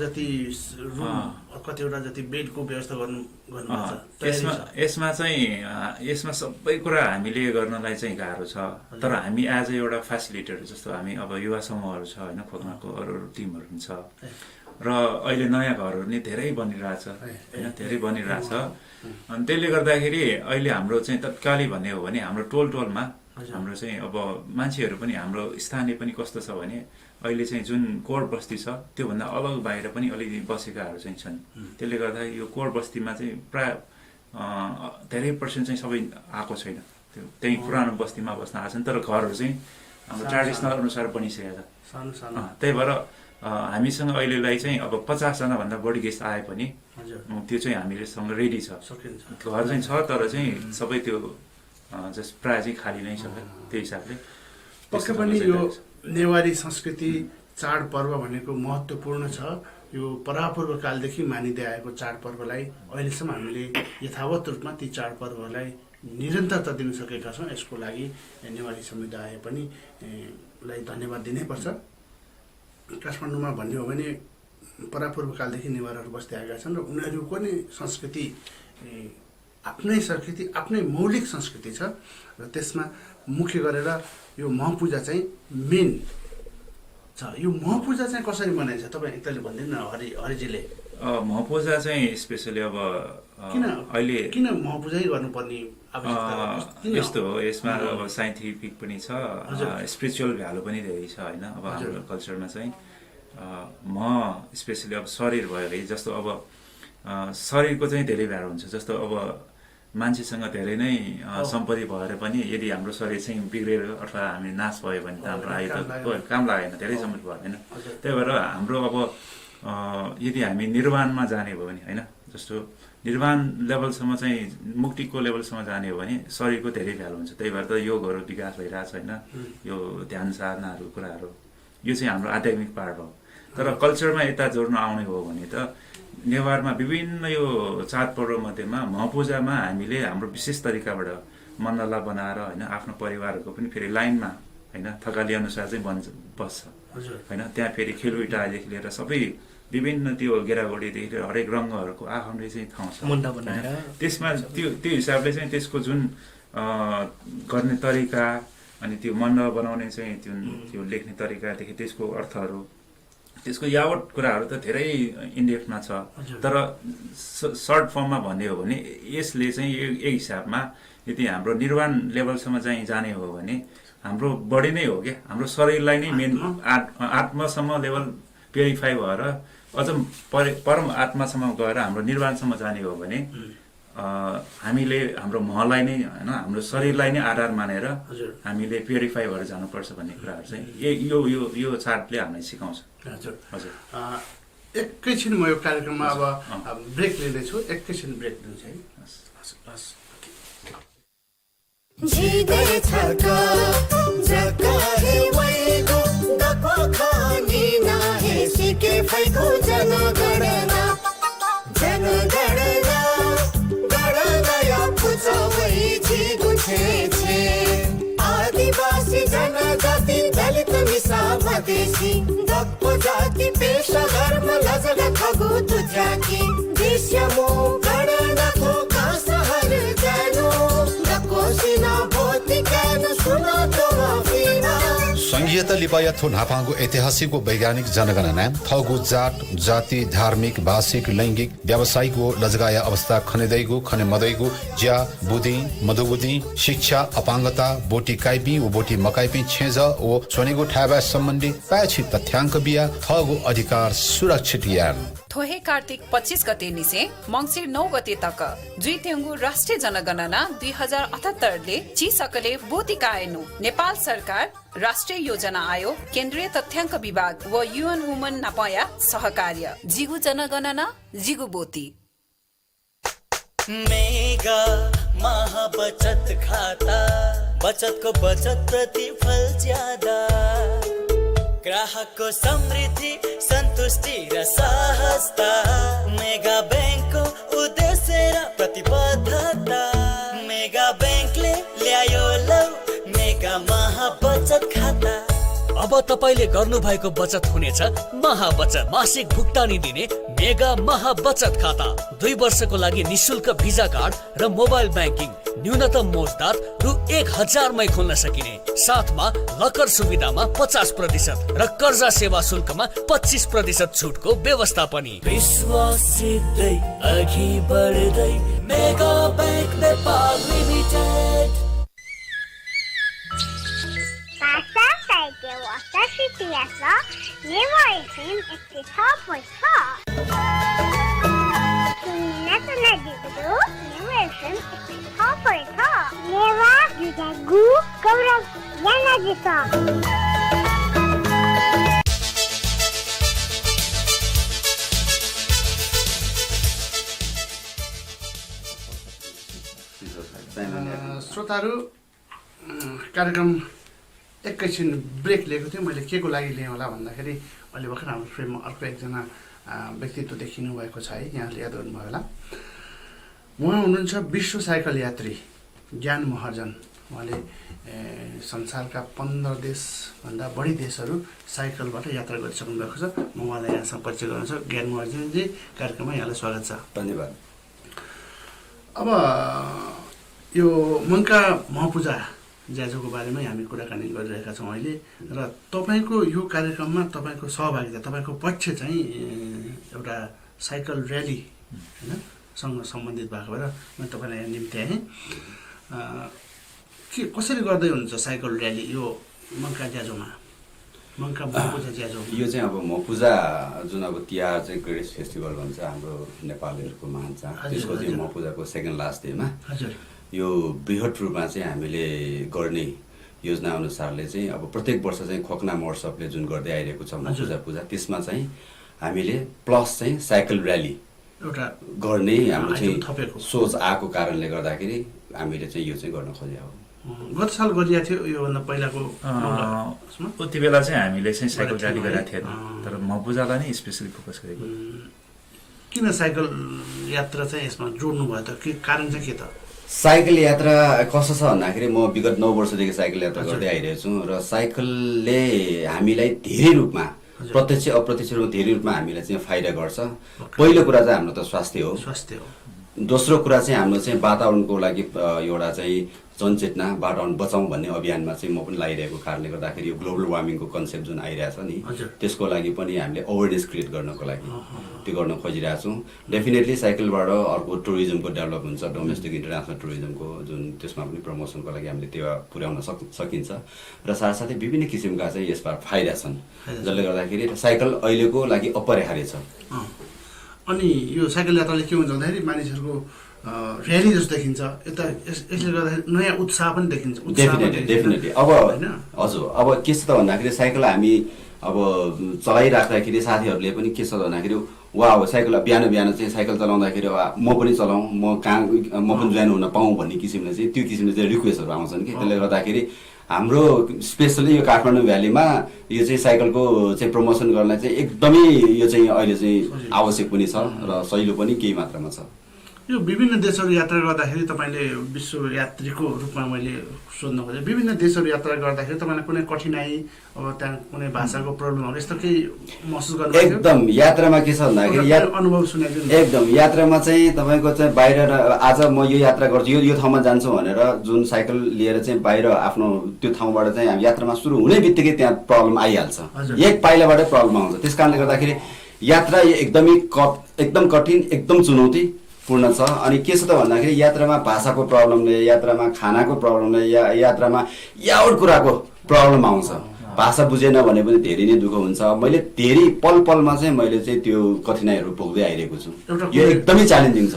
जति बेडको व्यवस्था गर्नुपर्छ? यसमा सबै कुरा हामीले गर्नलाई चाहिँ गाह्रो छ। तर हामी एज एउटा फेसिलिटेटर जस्तो हामी अब युवा समूहहरू छ होइन खोक्नाको अरू टिमहरू पनि छ र अहिले नयाँ घरहरू नि धेरै बनिरहेछ होइन धेरै बनिरहेछ। अनि त्यसले गर्दाखेरि अहिले हाम्रो चाहिँ तत्काली भन्ने हो भने हाम्रो टोलमा हाम्रो चाहिँ अब मान्छेहरू पनि हाम्रो स्थानीय पनि कस्तो छ भने अहिले चाहिँ जुन कोर बस्ती छ त्योभन्दा अलग बाहिर पनि अलिकति बसेकाहरू चाहिँ छन्। त्यसले गर्दा यो कोर बस्तीमा चाहिँ प्राय धेरै पर्सेन्ट चाहिँ सबै आएको छैन। त्यो त्यही पुरानो बस्तीमा बस्न आएको छन् तर घरहरू चाहिँ हाम्रो ट्रेडिसनल अनुसार बनिसकेको छ। त्यही भएर हामीसँग अहिलेलाई चाहिँ अब 50जनाभन्दा बढी गेस्ट आए पनि त्यो चाहिँ हामीलेसँग रेडी छ। घर चाहिँ छ तर चाहिँ सबै त्यो जस्ट प्राय चाहिँ खाली नै छ। त्यो हिसाबले पक्कै पनि यो नेवारी संस्कृति चाडपर्व भनेको महत्त्वपूर्ण छ। यो परापूर्व कालदेखि मानिँदै आएको चाडपर्वलाई अहिलेसम्म हामीले यथावत रूपमा ती चाडपर्वलाई निरन्तरता दिन सकेका छौँ। यसको लागि नेवारी समुदाय पनि लाई धन्यवाद दिनैपर्छ। काठमाडौँमा भन्ने हो भने परापूर्व कालदेखि नेवारहरू बस्दै आएका छन् र उनीहरूको नै संस्कृति आफ्नै मौलिक संस्कृति छ र त्यसमा मुख्य गरेर यो महपूजा चाहिँ मेन छ। यो महपूजा चाहिँ कसरी मनाइन्छ तपाईँ एकताले भनिदिनु न हरिजीले। महपूजा चाहिँ स्पेसली अब किन महपूजै गर्नुपर्ने आवश्यकता यस्तो हो। यसमा अब साइन्टिफिक पनि छ स्पिरिचुअल भ्यालु पनि धेरै छ होइन। अब हाम्रो कल्चरमा चाहिँ स्पेसली अब शरीर भयो है जस्तो अब शरीरको चाहिँ धेरै भ्यालु हुन्छ। जस्तो अब मान्छेसँग धेरै नै सम्पत्ति भएर पनि यदि हाम्रो शरीर चाहिँ बिग्रेर अथवा हामी नाश भयो भने त हाम्रो आयु त काम लागेन, धेरै सम्पत्ति भएन। त्यही भएर हाम्रो अब यदि हामी निर्वाणमा जाने हो भने होइन, जस्तो निर्वाण लेभलसम्म चाहिँ मुक्तिको लेभलसम्म जाने हो भने शरीरको धेरै भ्यालु हुन्छ। त्यही भएर त योगहरू विकास भइरहेछ होइन, यो ध्यान साधनाहरू कुराहरू, यो चाहिँ हाम्रो आध्यात्मिक पार्ट हो। तर कल्चरमा यता जोड्न आउने हो भने त नेवारमा विभिन्न यो चाडपर्व मध्येमा महपूजामा हामीले हाम्रो विशेष तरिकाबाट मण्डला बनाएर होइन आफ्नो परिवारहरूको पनि फेरि लाइनमा होइन थकाली अनुसार चाहिँ बस्छ होइन। त्यहाँ फेरि खेलविटादेखि लिएर सबै विभिन्न त्यो गेरागोडीदेखि लिएर हरेक रङ्गहरूको आफ्नै चाहिँ ठाउँ छ। त्यसमा त्यो हिसाबले चाहिँ त्यसको जुन गर्ने तरिका अनि त्यो मण्डला बनाउने चाहिँ त्यो लेख्ने तरिकादेखि त्यसको अर्थहरू, त्यसको यावत कुराहरू त धेरै इनडेप्थमा छ। तर सर्ट फर्ममा भन्ने हो भने यसले चाहिँ एक हिसाबमा यदि हाम्रो निर्वाण लेभलसम्म चाहिँ जाने हो भने हाम्रो बडी नै हो क्या, हाम्रो शरीरलाई नै मेन आत्मासम्म लेभल प्युरिफाई भएर अझ परम आत्मासम्म गएर हाम्रो निर्वाणसम्म जाने हो भने हामीले हाम्रो महलाई नै होइन हाम्रो शरीरलाई नै आधार मानेर हामीले प्युरिफाई भएर जानुपर्छ भन्ने कुराहरू चाहिँ यो चार्टले हामीलाई सिकाउँछ। हजुर हजुर एकैछिन म यो कार्यक्रममा अब ब्रेक लिँदैछु, एकैछिन ब्रेक लिन्छु है। आदिवासी जनजाति दलित मिसा मधेसी दक्को जाति पेशा धर्म लजगा खगु तुझाकी देश्यमो गणनाको कासहर जानु दक्को सिना भोति कानु सुना तो माफिना। संघीयता लिपायत नाफाङको ऐतिहासिक व वैज्ञानिक जनगणना थगु जात जाति धार्मिक भाषिक लैंगिक व्यावसायिक व लजगाया अवस्था खनेदैगु खने मदैगु ज्या बुद्धि मधुबुद्धि शिक्षा अपाङ्गता बोटी काइपी व बोटी मकाइपी छेज व सोनेगु ठाबा सम्बन्धी पाछि तथ्याङ्क बिया थगु अधिकार सुरक्षित यान थोहे कार्तिक 25 गते निसे मंसिर 9 गते तक जुइतेङ्गु राष्ट्रिय जनगणना 2078 ले चिसकले बोतिकाएनु नेपाल सरकार राष्ट्रिय योजना आयोग केन्द्रीय तथ्याङ्क विभाग व युएन वुमन नापया सहकार्य जिगु जनगणना जिगु बोती। मेगा महा बचत खाता, बचत को बचत प्रतिफल ज्यादा, ग्राहक को समृद्धि संतुष्टि र सहजता, मेगा बैंक को उद्देश्य र प्रतिबद्धता, मेगा बैंकले ल्यायो लौ मेगा महा बचत खाता। अब तपाईले गर्नु भएको बचत हुनेछ महाबचत, मासिक भुक्तानी दिने मेगा महाबचत खाता, 2 वर्षको लागि निशुल्क भिजा कार्ड र मोबाइल ब्याङ्किङ, न्यूनतम मोजदार रु 1000 मै खोल्न सकिने, साथमा लकर सुविधामा 50% र कर्जा सेवा शुल्कमा 25% छुटको व्यवस्था पनि। विश्वासितै अघि बढ्दै mega bank Nepal limited. Newa FM 86.6 Newa FM 86.6 Newa Judagu Gaurav Yanagita। श्रोताहरू कार्यक्रम एकैछिन ब्रेक लिएको थिएँ। मैले के को लागि लिएँ होला भन्दाखेरि अहिले भर्खर हाम्रो फ्रेममा अर्को एकजना व्यक्तित्व देखिनु भएको छ है, यहाँले याद गर्नुभयो होला। उहाँ हुनुहुन्छ विश्व साइकल यात्री ज्ञान महर्जन। उहाँले संसारका 15 देशभन्दा बढी देशहरू साइकलबाट यात्रा गरिसक्नु भएको छ। म उहाँलाई यहाँसँग परिचय गराउँछ। ज्ञान महर्जनजी, कार्यक्रममा यहाँलाई स्वागत छ। धन्यवाद। अब यो मङ्का महपूजा ज्याजोको बारेमै हामी कुराकानी गरिरहेका छौँ अहिले, र तपाईँको यो कार्यक्रममा तपाईँको सहभागिता, तपाईँको पक्ष चाहिँ एउटा साइकल र्याली होइन सँग सम्बन्धित भएको भएर मैले तपाईँलाई यहाँ निम्ति आएँ। के कसरी गर्दै हुनुहुन्छ साइकल र्याली यो मङ्का ज्याजोमा? यो चाहिँ अब मपूजा जुन अब तिहार चाहिँ ग्रेटेस्ट फेस्टिभल भन्छ हाम्रो नेपालीहरूको मान्छ त्यसको चाहिँ मपूजाको सेकेन्ड लास्ट डेमा यो बृहत रूपमा चाहिँ हामीले गर्ने योजना अनुसारले चाहिँ अब प्रत्येक वर्ष चाहिँ खोक्ना महोत्सवले जुन गर्दै आइरहेको छ मपूजा पूजा त्यसमा चाहिँ हामीले प्लस चाहिँ साइकल र्याली एउटा गर्ने हाम्रो चाहिँ सोच आएको कारणले गर्दाखेरि हामीले चाहिँ यो चाहिँ गर्न खोजेका हो। गत साल गरिएको थियो योभन्दा पहिलाको उति बेला चाहिँ हामीले चाहिँ साइकल र्याली गरेका थिएन तर मपूजालाई नै स्पेसली फोकस गरेको। किन साइकल यात्रा चाहिँ यसमा जोड्नु भयो त के कारण चाहिँ के त? साइकल यात्रा कस्तो छ भन्दाखेरि म विगत 9 वर्षदेखि साइकल यात्रा गर्दै आइरहेको छु र साइकलले हामीलाई धेरै रूपमा प्रत्यक्ष अप्रत्यक्ष रूपमा धेरै रूपमा हामीलाई चाहिँ फाइदा गर्छ। पहिलो कुरा चाहिँ हाम्रो त स्वास्थ्य हो। दोस्रो कुरा चाहिँ हाम्रो चाहिँ वातावरणको लागि एउटा चाहिँ जनचेतना वातावरण बचाउँ भन्ने अभियानमा चाहिँ म पनि लागिरहेको कारणले गर्दाखेरि यो ग्लोबल वार्मिङको कन्सेप्ट जुन आइरहेछ नि त्यसको लागि पनि हामीले अवेरनेस क्रिएट गर्नको लागि त्यो गर्न खोजिरहेको छौँ। डेफिनेटली साइकलबाट अर्को टुरिज्मको डेभलप हुन्छ, डोमेस्टिक इन्टरनेसनल टुरिज्मको जुन त्यसमा पनि प्रमोसनको लागि हामीले त्यो पुर्याउन सकिन्छ र साथसाथै विभिन्न किसिमका चाहिँ यसमा फाइदा छन् जसले गर्दाखेरि साइकल अहिलेको लागि अपरिहार्य छ। अनि यो साइकल यात्राले के हुन्छ भन्दाखेरि मानिसहरूको र्याली जस्तो देखिन्छ यता यसले गर्दाखेरि नयाँ उत्साह पनि देखिन्छ। डेफिनेटली अब हजुर अब के छ त भन्दाखेरि साइकल हामी अब चलाइराख्दाखेरि साथीहरूले पनि के छ भन्दाखेरि वा अब साइकल बिहान बिहान चाहिँ साइकल चलाउँदाखेरि म पनि चलाउँ म पनि जोइन हुन पाऊँ भन्ने किसिमले चाहिँ त्यो किसिमले चाहिँ रिक्वेस्टहरू आउँछन् कि त्यसले गर्दाखेरि हाम्रो स्पेसली यो काठमाडौँ भ्यालीमा यो चाहिँ साइकलको चाहिँ प्रमोसन गर्नलाई चाहिँ एकदमै यो चाहिँ अहिले चाहिँ आवश्यक पनि छ र सहिलो पनि केही मात्रामा छ। यो विभिन्न देशहरू यात्रा गर्दाखेरि तपाईँले विश्व यात्रीको रूपमा मैले सोध्न खोजेँ विभिन्न देशहरू यात्रा गर्दाखेरि तपाईँलाई कुनै कठिनाई अब त्यहाँ कुनै भाषाको प्रब्लमहरू यस्तो केही महसुस गर्नु? एकदम यात्रामा के छ भन्दाखेरि अनुभव सुनेको एकदम यात्रामा चाहिँ तपाईँको चाहिँ बाहिर आज म यो यात्रा गर्छु यो ठाउँमा जान्छु भनेर जुन साइकल लिएर चाहिँ बाहिर आफ्नो त्यो ठाउँबाट चाहिँ हामी यात्रामा सुरु हुने बित्तिकै त्यहाँ प्रब्लम आइहाल्छ। एक पाइलाबाटै प्रब्लम आउँछ। त्यस कारणले गर्दाखेरि यात्रा एकदम कठिन एकदम चुनौती पूर्ण छ। अनि के छ त भन्दाखेरि यात्रामा भाषाको प्रब्लमले यात्रामा खानाको प्रब्लमले यात्रामा यावट कुराको प्रब्लम आउँछ। भाषा बुझेन भने पनि धेरै नै दुःख हुन्छ। मैले धेरै पलमा चाहिँ मैले चाहिँ त्यो कठिनाइहरू भोग्दै आइरहेको छु। यो एकदमै च्यालेन्जिङ छ।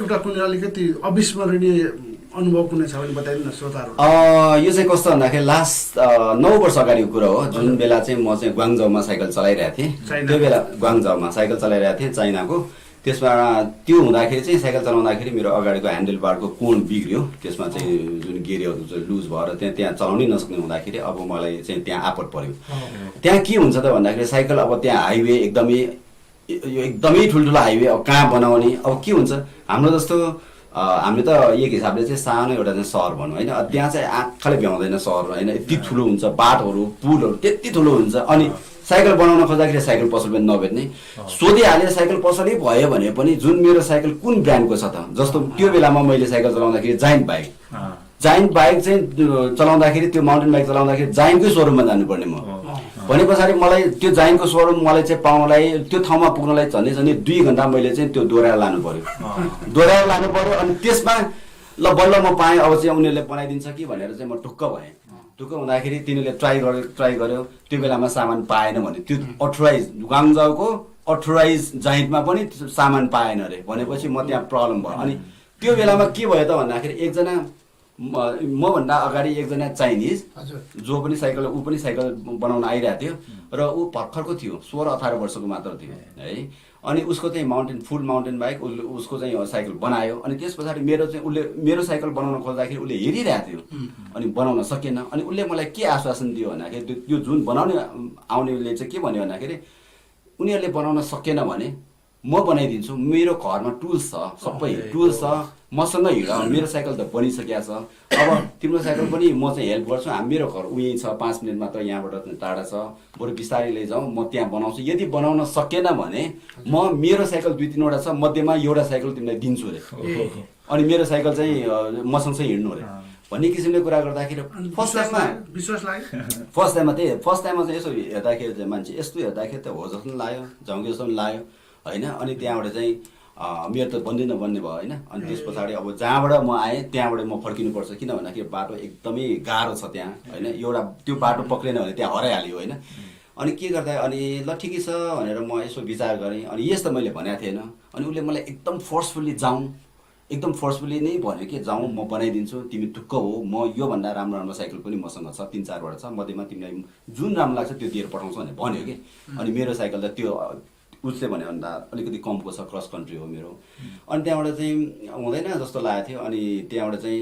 एउटा कुनै अलिकति अविस्मरणीय अनुभव कुनै छ भने बताइदिनु न श्रोताहरू। यो चाहिँ कस्तो भन्दाखेरि लास्ट 9 वर्ष अगाडिको कुरा हो जुन बेला चाहिँ म चाहिँ ग्वाङझौमा साइकल चलाइरहेको थिएँ। त्यो बेला ग्वाङझौमा साइकल चलाइरहेको थिएँ चाइनाको। त्यसमा त्यो हुँदाखेरि चाहिँ साइकल चलाउँदाखेरि मेरो अगाडिको ह्यान्डल बारको कोण बिग्रियो। त्यसमा चाहिँ जुन गियरहरू चाहिँ लुज भएर त्यहाँ चलाउनै नसक्ने हुँदाखेरि अब मलाई चाहिँ त्यहाँ आपत पर्यो। त्यहाँ के हुन्छ त भन्दाखेरि साइकल अब त्यहाँ हाइवे एकदमै ठुल्ठुलो हाइवे अब कहाँ बनाउने अब के हुन्छ हाम्रो जस्तो हामीले त एक हिसाबले चाहिँ सानो एउटा चाहिँ सहर भनौँ होइन। त्यहाँ चाहिँ आँखाले भ्याउँदैन सहर होइन। यति ठुलो हुन्छ बाटोहरू पुलहरू त्यति ठुलो हुन्छ। अनि साइकल बनाउन खोज्दाखेरि साइकल पसल पनि नभेट्ने सोधिहालेर साइकल पसलै भयो भने पनि जुन मेरो साइकल कुन ब्रान्डको छ त जस्तो त्यो बेलामा मैले साइकल चलाउँदाखेरि जाइन्ट बाइक चाहिँ चलाउँदाखेरि त्यो माउन्टेन बाइक चलाउँदाखेरि जाइन्टकै सोरुममा जानुपर्ने म भने पछाडि मलाई त्यो जाइन्टको सोरुम मलाई चाहिँ पाउनलाई त्यो ठाउँमा पुग्नलाई झन्डै 2 घन्टा मैले चाहिँ त्यो दोहोऱ्याएर लानु पर्यो। अनि त्यसमा ल बल्ल म पाएँ अब चाहिँ उनीहरूले बनाइदिन्छ कि भनेर चाहिँ म ढुक्क भएँ। ढुक्क हुँदाखेरि तिनीहरूले ट्राई गर्यो त्यो बेलामा सामान पाएन भने त्यो अथोराइज ग्वाङझौको अथोराइज जाइन्टमा पनि सामान पाएन अरे भनेपछि म त्यहाँ प्रब्लम भयो। अनि त्यो बेलामा के भयो त भन्दाखेरि एकजना मभन्दा अगाडि एकजना चाइनिज जो पनि साइकल बनाउन आइरहेको थियो र ऊ भर्खरको थियो 16-18 वर्षको मात्र थियो है। अनि उसको चाहिँ फुल माउन्टेन बाइक उसको चाहिँ साइकल बनायो। अनि त्यस पछाडि उसले मेरो साइकल बनाउन खोज्दाखेरि उसले हेरिरहेको थियो अनि बनाउन सकेन। अनि उसले मलाई के आश्वासन दियो भन्दाखेरि त्यो जुन बनाउने आउनेले चाहिँ के भन्यो भन्दाखेरि उनीहरूले बनाउन सकेन भने म बनाइदिन्छु। मेरो घरमा टुल्स छ, सबै टुल्स छ, मसँग हिँड, मेरो साइकल त बनिसकेको छ। अब तिम्रो साइकल पनि म चाहिँ हेल्प गर्छु। मेरो घर उहीँ छ 5 मिनट मात्र यहाँबाट टाढा छ। बरु बिस्तारै लैजाउँ म त्यहाँ बनाउँछु। यदि बनाउन सकेन भने म मेरो साइकल 2-3वटा छ मध्येमा एउटा साइकल तिमीलाई दिन्छु अरे। अनि मेरो साइकल चाहिँ मसँग चाहिँ हिँड्नु अरे भन्ने किसिमले कुरा गर्दाखेरि फर्स्ट टाइममा चाहिँ यसो हेर्दाखेरि चाहिँ मान्छे यस्तो हेर्दाखेरि त हो जस्तो लाग्यो झङ्गे जस्तो लाग्यो होइन। अनि त्यहाँबाट चाहिँ मेरो त बन्दै नबन्ने भयो होइन। अनि त्यस पछाडि अब जहाँबाट म आएँ त्यहाँबाट म फर्किनुपर्छ, किन भन्दाखेरि बाटो एकदमै गाह्रो छ त्यहाँ होइन। एउटा त्यो बाटो पक्रेन भने त्यहाँ हराइहाल्यो होइन। अनि के गर्दा अनि ल ठिकै छ भनेर म यसो विचार गरेँ। अनि यस्तो मैले भनेको थिएन। अनि उसले मलाई एकदम फोर्सफुल्ली एकदम फोर्सफुल्ली नै भन्यो कि जाउँ म बनाइदिन्छु, तिमी ढुक्क हो, म योभन्दा राम्रो राम्रो साइकल पनि मसँग छ, 3-4वटा छ, मध्येमा तिमीलाई जुन राम्रो लाग्छ त्यो दिएर पठाउँछु भनेर भन्यो कि। अनि मेरो साइकल त त्यो उसले भन्यो भन्दा अलिकति कमको छ, क्रस कन्ट्री हो मेरो। अनि त्यहाँबाट चाहिँ हुँदैन जस्तो लागेको थियो। अनि त्यहाँबाट चाहिँ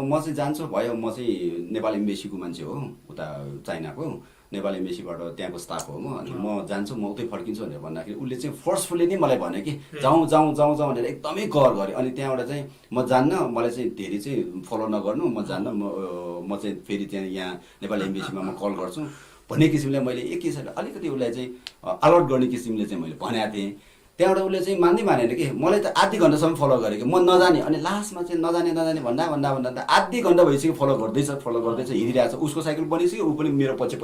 म चाहिँ जान्छु भयो, म चाहिँ नेपाल एम्बेसीको मान्छे हो, उता चाइनाको नेपाल एम्बेसीबाट त्यहाँको स्टाफ हो म। अनि म जान्छु, म उतै फर्किन्छु भनेर भन्दाखेरि उसले चाहिँ फोर्सफुल्ली नै मलाई भन्यो कि जाउँ जाउँ जाउँ जाउँ भनेर एकदमै कर गरेँ। अनि त्यहाँबाट चाहिँ म जान्न, मलाई चाहिँ धेरै चाहिँ फलो नगर्नु, म जान्न, म चाहिँ फेरि त्यहाँ यहाँ नेपाल एम्बेसीमा म कल गर्छु भन्ने किसिमले मैले एक किसिमले अलिकति उसलाई चाहिँ अलर्ट गर्ने किसिमले चाहिँ मैले भनेको थिएँ। त्यहाँबाट उसले चाहिँ मान्दै मानेन कि। मलाई त आधी घन्टासम्म फलो गरेँ कि, म नजाने। अनि लास्टमा चाहिँ नजाने भन्दा आधी घन्टा भइसक्यो फलो गर्दैछ हिँडिरहेको छ। उसको साइकल बनिसक्यो, ऊ पनि मेरो पछि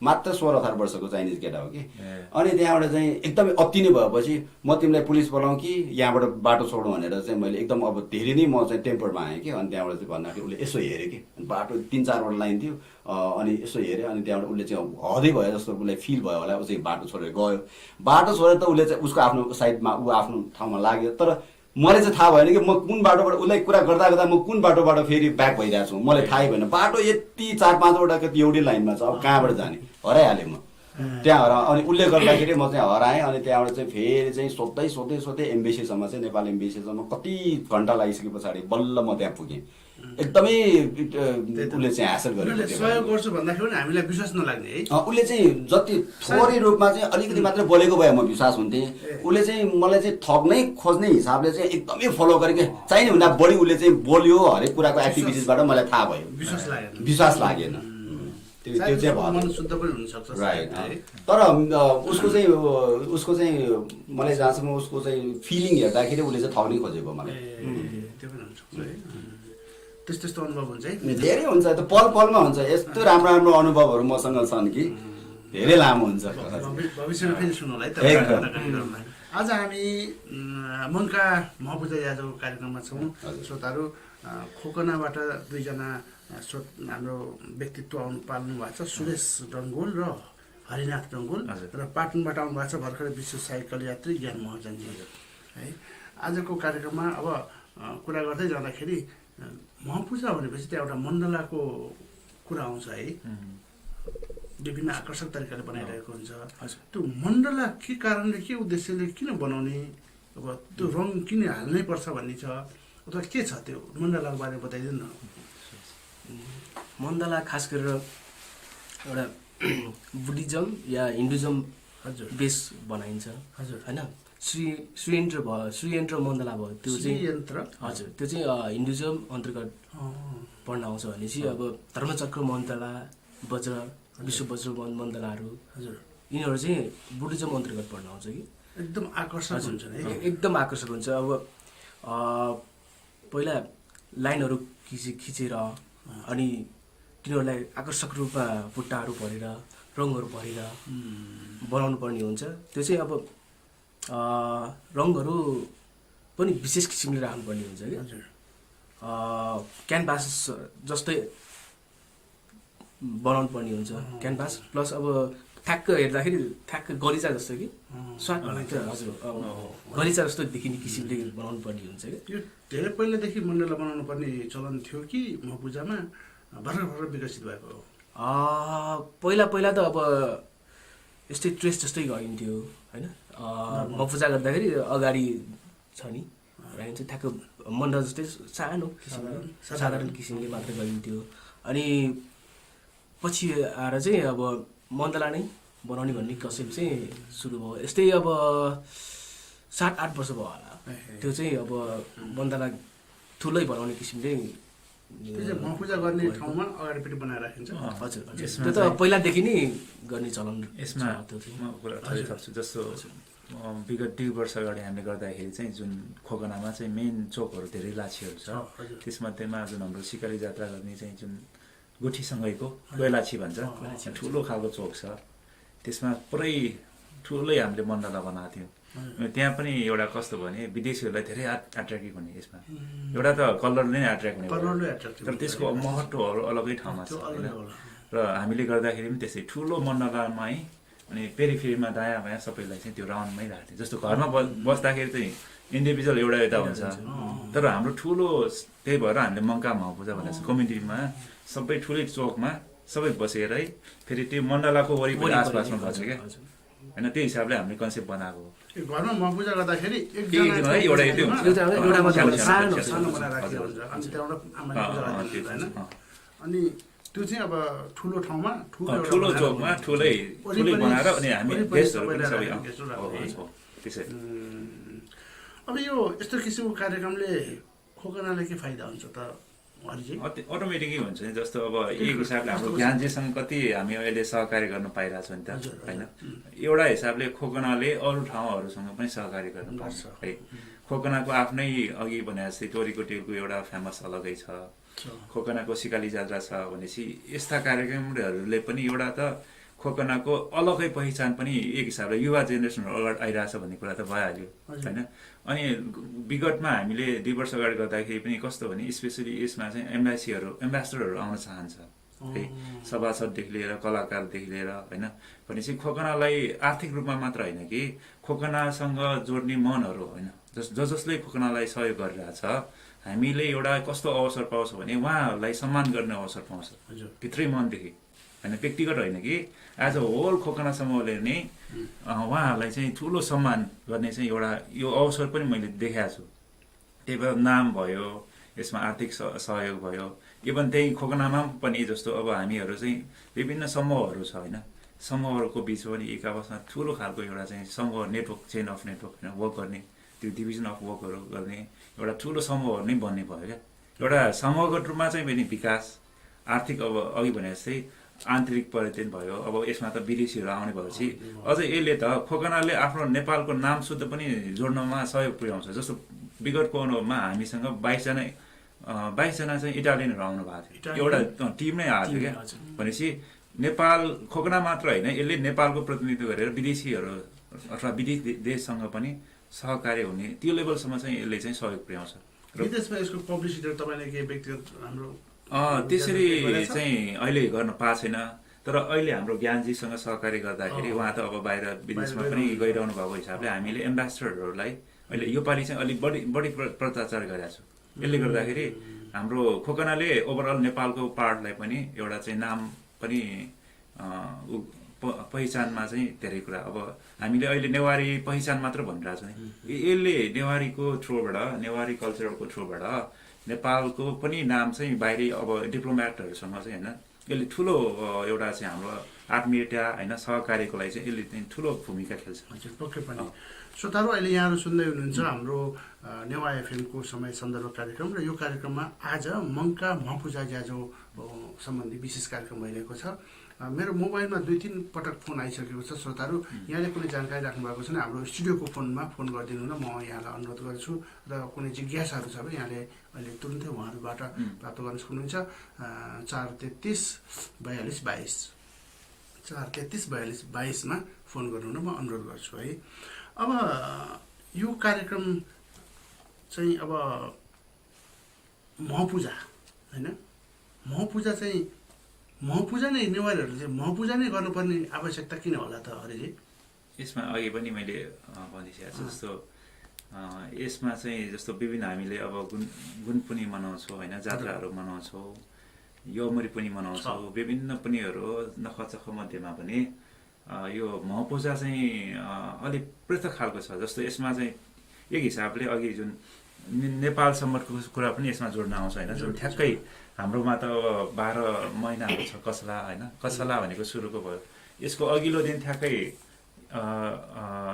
मात्र 16-18 वर्षको चाइनिज केटा हो कि। अनि त्यहाँबाट चाहिँ एकदमै अति नै भएपछि म तिमीलाई पुलिस बोलाउँ कि यहाँबाट बाटो छोडौँ भनेर चाहिँ मैले एकदम अब धेरै नै म चाहिँ टेम्परमा आएँ कि। अनि त्यहाँबाट चाहिँ भन्दाखेरि उसले यसो हेऱ्यो कि, बाटो 3-4वटा लाइन थियो। अनि यसो हेऱ्यो। अनि त्यहाँबाट उसले चाहिँ हदै भयो जस्तो उसलाई फिल भयो होला, ऊ चाहिँ बाटो छोडेर गयो। बाटो छोडेर त उसले चाहिँ उसको आफ्नो साइडमा ऊ आफ्नो ठाउँमा लाग्यो। तर मलाई चाहिँ थाहा भएन कि म कुन बाटोबाट उसलाई कुरा गर्दा म कुन बाटोबाट फेरि ब्याक भइरहेको छु, मलाई थाहै भएन। बाटो यति 4-5वटा कति एउटै लाइनमा छ, अब कहाँबाट जाने, हराइहालेँ म त्यहाँ अनि उसले गर्दाखेरि म चाहिँ हराएँ। अनि त्यहाँबाट चाहिँ फेरि चाहिँ सोध्दै एम्बेसीसम्म चाहिँ नेपाल एम्बेसीसम्म कति घन्टा लागिसके पछाडि बल्ल म त्यहाँ पुगेँ। एकदमै उसले चाहिँ हासिल गरेको सहयोग गर्छु भन्दाखेरि पनि हामीलाई विश्वास नलाग्ने है। उसले चाहिँ जति थोरै रूपमा चाहिँ अलिकति मात्र बोलेको भए म विश्वास हुन्थेँ। उसले चाहिँ मलाई चाहिँ ठग्नै खोज्ने हिसाबले चाहिँ एकदमै फलो गरेको, चाहिने भन्दा बढी उसले चाहिँ बोल्यो। हरेक कुराको एक्टिभिटिजबाट मलाई थाहा भयो, विश्वास लागेन। त्यो चाहिँ मन शुद्ध पनि हुनसक्छ राइट। तर उसको चाहिँ मलाई जहाँसम्म उसको चाहिँ फिलिङ हेर्दाखेरि उसले चाहिँ ठग्नै खोजेको मलाई। त्यो पनि हुनसक्छ है। त्यस्तो अनुभव हुन्छ है, धेरै हुन्छ। त्यो पलमा हुन्छ। यस्तो राम्रो अनुभवहरू मसँग छन् कि धेरै लामो हुन्छ। भविष्यमा फेरि सुनौँ है। आज हामी मङ्का महपुजा आजको कार्यक्रममा छौँ। श्रोताहरू, खोकनाबाट दुईजना हाम्रो व्यक्तित्व पाल्नु भएको छ, सुरेश डङ्गोल र हरिनाथ डङ्गोल, र पाटनबाट आउनु भएको छ भर्खरै विश्व साइकल यात्री ज्ञान महजनजी है। आजको कार्यक्रममा अब कुरा गर्दै जाँदाखेरि महपुजा भनेपछि त्यहाँ एउटा मण्डलाको कुरा आउँछ है। विभिन्न आकर्षक तरिकाले बनाइरहेको हुन्छ। त्यो मण्डला के कारणले, के उद्देश्यले किन बनाउने, अब त्यो रङ किन हाल्नै पर्छ भन्ने छ अथवा के छ, त्यो मण्डलाको बारेमा बताइदिनु न। मण्डला खास गरेर एउटा बुद्धिज्म या हिन्दुज्म बेस बनाइन्छ होइन। श्रीयन्त्र मण्डला भयो, त्यो चाहिँ हजुर त्यो चाहिँ हिन्दुज्म अन्तर्गत पढ्न आउँछ भने चाहिँ अब धर्मचक्र मण्डला, वज्र, विश्व वज्र मण्डलाहरू हजुर यिनीहरू चाहिँ बुद्धिज्म अन्तर्गत पढ्न आउँछ कि। एकदम आकर्षक हुन्छ है, एकदम आकर्षक हुन्छ। अब पहिला लाइनहरू खिचेर अनि तिनीहरूलाई आकर्षक रूपमा बुट्टाहरू भरेर रङहरू भरेर बनाउनु पर्ने हुन्छ। त्यो चाहिँ अब रङहरू पनि विशेष किसिमले राख्नुपर्ने हुन्छ कि। क्यानभास जस्तै बनाउनु पर्ने हुन्छ क्यानभास, प्लस अब ठ्याक्क हेर्दाखेरि ठ्याक्क गलिचा जस्तो कि स्वाद हजुर गलिचा जस्तो देखिने किसिमले बनाउनु पर्ने हुन्छ कि। यो धेरै पहिलादेखि मण्डला बनाउनु पर्ने चलन थियो कि महपुजामा भर्खर विकसित भएको हो? पहिला त अब यस्तै ट्रेस जस्तै गरिन्थ्यो होइन। महपुजा गर्दाखेरि अगाडि छ नि राखिन्छ ठ्याक्क मण्डला जस्तै सानो किसिमले साधारण किसिमले मात्र गरिन्थ्यो। अनि पछि आएर चाहिँ अब मण्डला नै बनाउने भन्ने कन्सेप्ट चाहिँ सुरु भयो। यस्तै अब 7-8 वर्ष भयो होला। त्यो चाहिँ अब मण्डला ठुलै बनाउने किसिमले महपुजा गर्ने ठाउँमा अगाडिपट्टि बनाएर राखिन्छ। हजुर त्यो त पहिलादेखि नै गर्ने चलन यसमा त्यो चाहिँ म कुरा थोरै थप्छु। जस्तो विगत 2 वर्ष अगाडि हामीले गर्दाखेरि चाहिँ जुन खोकनामा चाहिँ मेन चोकहरू धेरै लाछीहरू छ, त्यसमध्येमा जुन हाम्रो सिकारी जात्रा गर्ने चाहिँ जुन गोठीसँगैको कोइलाछी भन्छ ठुलो खालको चोक छ, त्यसमा पुरै ठुलै हामीले मण्डला बनाएको थियौँ। त्यहाँ पनि एउटा कस्तो भने विदेशीहरूलाई धेरै एट्र्याक्टिभ हुने यसमा एउटा त कलरले नै एट्र्याक्ट हुने तर त्यसको महत्त्वहरू अलगै ठाउँमा छ होइन र हामीले गर्दाखेरि पनि त्यसै ठुलो मण्डलामा है अनि पेरिफेरीमा दायाँ बायाँ सबैलाई चाहिँ त्यो राउन्डमै राख्थ्यो जस्तो घरमा बस्दाखेरि चाहिँ इन्डिभिजुअल एउटा यता हुन्छ तर हाम्रो ठुलो त्यही भएर हामीले मङ्का महापूजा भनेको छ कम्युनिटीमा सबै ठुलै चोकमा सबै बसेर है फेरि त्यो मण्डलाको वरिपरि आसपासमा बस्छ क्या होइन त्यो हिसाबले हामीले कन्सेप्ट बनाएको हो घरमा महपूजा गर्दाखेरि अनि त्यो चाहिँ अब ठुलो ठाउँमा ठुलो चोकमा ठुलै बनाएर अनि हामी गेस्टहरू पनि सबै त्यसै अब यो यस्तो किसिमको कार्यक्रमले खोकनालाई के फाइदा हुन्छ त अटोमेटिकै हुन्छ नि जस्तो अब एक हिसाबले हाम्रो ज्ञानजीसँग कति हामी अहिले सहकारी गर्न पाइरहेछौँ नि त होइन एउटा हिसाबले खोकनाले अरू ठाउँहरूसँग पनि सहकारी गर्नु पर्छ है खोकनाको आफ्नै अघि भने जस्तै तोरीको टेलको एउटा फेमस अलगै छ खोकनाको सिकाली जात्रा छ भनेपछि यस्ता कार्यक्रमहरूले पनि एउटा त खोकनाको अलगै पहिचान पनि एक हिसाबले युवा जेनेरेसनहरू अगाडि आइरहेछ भन्ने कुरा त भइहाल्यो होइन अनि विगतमा हामीले 2 वर्ष अगाडि गर्दाखेरि पनि कस्तो भने स्पेसली यसमा चाहिँ एम्बेसडरहरू आउन चाहन्छ है सभासददेखि लिएर कलाकारदेखि लिएर होइन भनेपछि खोकनालाई आर्थिक रूपमा मात्र होइन कि खोकनासँग जोड्ने मनहरू होइन जसले खोकनालाई सहयोग गरिरहेछ हामीले एउटा कस्तो अवसर पाउँछ भने उहाँहरूलाई सम्मान गर्ने अवसर पाउँछ भित्रै मनदेखि होइन व्यक्तिगत होइन कि एज अ होल खोकना समूहले नै उहाँहरूलाई चाहिँ ठुलो सम्मान गर्ने चाहिँ एउटा यो अवसर पनि मैले देखाएको छु त्यही भएर नाम भयो यसमा आर्थिक सहयोग भयो इभन त्यही खोकनामा पनि जस्तो अब हामीहरू चाहिँ विभिन्न समूहहरू छ होइन समूहहरूको बिचमा पनि एक आपसमा ठुलो खालको एउटा चाहिँ समूह नेटवर्क चेन अफ नेटवर्क होइन वर्क गर्ने त्यो डिभिजन अफ वर्कहरू गर्ने एउटा ठुलो समूहहरू नै बन्ने भयो क्या एउटा समूहगत रूपमा चाहिँ पनि विकास आर्थिक अब अघि भने जस्तै आन्तरिक पर्यटन भयो अब यसमा त विदेशीहरू आउने भएपछि अझै यसले त खोकनाले आफ्नो नेपालको नाम शुद्ध पनि जोड्नमा सहयोग पुर्याउँछ जस्तो विगतको अनुभवमा हामीसँग 22 जना चाहिँ इटालियनहरू आउनु भएको थियो एउटा टिम नै आएको थियो क्या भनेपछि नेपाल खोकना मात्र होइन यसले नेपालको प्रतिनिधित्व गरेर विदेशीहरू अथवा विदेशी देशसँग पनि सहकार्य हुने त्यो लेभलसम्म चाहिँ यसले चाहिँ सहयोग पुर्याउँछ विदेशमा यसको पब्लिसिटी तपाईँले के व्यक्तिगत हाम्रो त्यसरी चाहिँ अहिले गर्न पाएको छैन तर अहिले हाम्रो ज्ञानजीसँग सहकारी गर्दाखेरि उहाँ त अब बाहिर विदेशमा पनि गइरहनु भएको हिसाबले हामीले एम्बेसडरहरूलाई अहिले योपालि चाहिँ अलिक बढी प्रचार गरेका छौँ यसले गर्दाखेरि हाम्रो खोकनाले ओभरअल नेपालको पार्टलाई पनि एउटा चाहिँ नाम पनि पहिचानमा चाहिँ धेरै कुरा अब हामीले अहिले नेवारी पहिचान मात्र भनिरहेको छौँ नि यसले नेवारीको थ्रुबाट नेवारी कल्चरको थ्रुबाट नेपालको पनि नाम चाहिँ बाहिरी अब डिप्लोमेटहरूसँग चाहिँ होइन यसले ठुलो एउटा चाहिँ हाम्रो आत्मीयता होइन सहकार्यको लागि चाहिँ यसले चाहिँ ठुलो भूमिका खेल्छ पक्कै पनि श्रोताहरू अहिले यहाँहरू सुन्दै हुनुहुन्छ हाम्रो नेवा एफएमको समय सन्दर्भ कार्यक्रम र यो कार्यक्रममा आज मङ्का महपूजा ज्याजो सम्बन्धी विशेष कार्यक्रम भइरहेको छ मेरो मोबाइलमा 2-3 पटक फोन आइसकेको छ श्रोताहरू यहाँले कुनै जानकारी राख्नु भएको छ भने हाम्रो स्टुडियोको फोनमा फोन गरिदिनु न म यहाँलाई अनुरोध गर्छु र कुनै जिज्ञासाहरू छ भने यहाँले अहिले तुरुन्तै उहाँहरूबाट प्राप्त गर्न सक्नुहुन्छ 433-4222 433-4222 मा फोन गर्नु न म अनुरोध गर्छु है अब यो कार्यक्रम चाहिँ अब महपूजा होइन महपूजा नै नेवारहरूले चाहिँ महपूजा नै गर्नुपर्ने आवश्यकता किन होला त हरिजी यसमा अघि पनि मैले भनिसकेको छु जस्तो यसमा चाहिँ जस्तो विभिन्न हामीले अब गुण पनि मनाउँछौँ होइन जात्राहरू मनाउँछौँ यौमरी पनि मनाउँछौँ विभिन्न पनिहरू नखचख मध्येमा पनि यो महपूजा चाहिँ अलिक पृथक खालको छ जस्तो यसमा चाहिँ एक हिसाबले अघि जुन नेपाल सम्बन्धको कुरा पनि यसमा जोड्न आउँछ होइन जुन ठ्याक्कै हाम्रोमा त 12 महिनाहरू छ कसला होइन कसला भनेको सुरुको भयो यसको अघिल्लो दिन ठ्याक्कै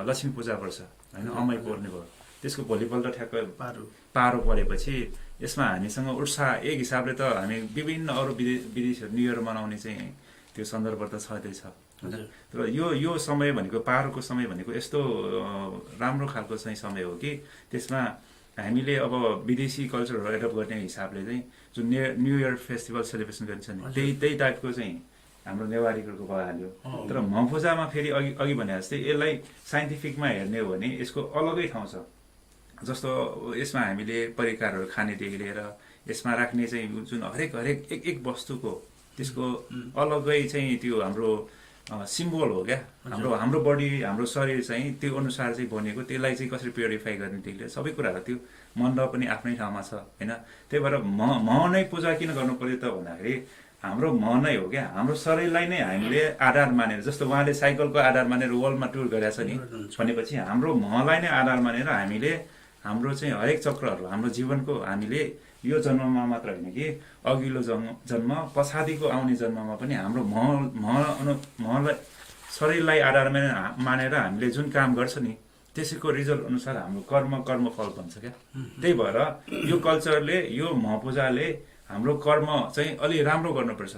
लक्ष्मी पूजा पर्छ होइन अमै पर्ने भयो त्यसको भोलिपल्ट ठ्याक्कै पारो परेपछि यसमा हामीसँग उत्साह एक हिसाबले त हामी विभिन्न अरू विदेशीहरू न्यु इयर मनाउने चाहिँ त्यो सन्दर्भ त छँदैछ तर यो समय भनेको पारोको समय भनेको यस्तो राम्रो खालको चाहिँ समय हो कि त्यसमा हामीले अब विदेशी कल्चरहरू एडप्ट गर्ने हिसाबले चाहिँ जुन न्यु इयर फेस्टिभल सेलिब्रेसन गरिन्छ नि त्यही टाइपको चाहिँ हाम्रो नेवारीको भइहाल्यो। तर महफुजामा फेरि अघि भने जस्तै यसलाई साइन्टिफिकमा हेर्ने हो भने यसको अलगै ठाउँ छ। जस्तो यसमा हामीले परिकारहरू खानेदेखि लिएर यसमा राख्ने चाहिँ जुन हरेक एक वस्तुको त्यसको अलगै चाहिँ त्यो हाम्रो सिम्बल हो क्या। हाम्रो बडी हाम्रो शरीर चाहिँ त्यो अनुसार चाहिँ बनेको, त्यसलाई चाहिँ कसरी प्युरिफाई गर्नेदेखि लिएर सबै कुराहरू त्यो मण्डप पनि आफ्नै ठाउँमा छ होइन। त्यही भएर म नै पूजा किन गर्नु पर्यो त भन्दाखेरि हाम्रो म नै हो क्या, हाम्रो शरीरलाई नै हामीले आधार मानेर, जस्तो उहाँले साइकलको आधार मानेर वर्ल्डमा टुर गरेको छ नि भनेपछि हाम्रो मलाई नै आधार मानेर हामीले हाम्रो चाहिँ हरेक चक्रहरू हाम्रो जीवनको हामीले यो जन्ममा मात्र होइन कि अघिल्लो जन्म पछाडिको आउने जन्ममा पनि हाम्रो महलाई शरीरलाई आधार मानेर हामीले जुन काम गर्छ नि त्यसैको रिजल्ट अनुसार हाम्रो कर्मफल बन्छ क्या। त्यही भएर यो कल्चरले यो महपूजाले हाम्रो कर्म चाहिँ अलि राम्रो गर्नुपर्छ।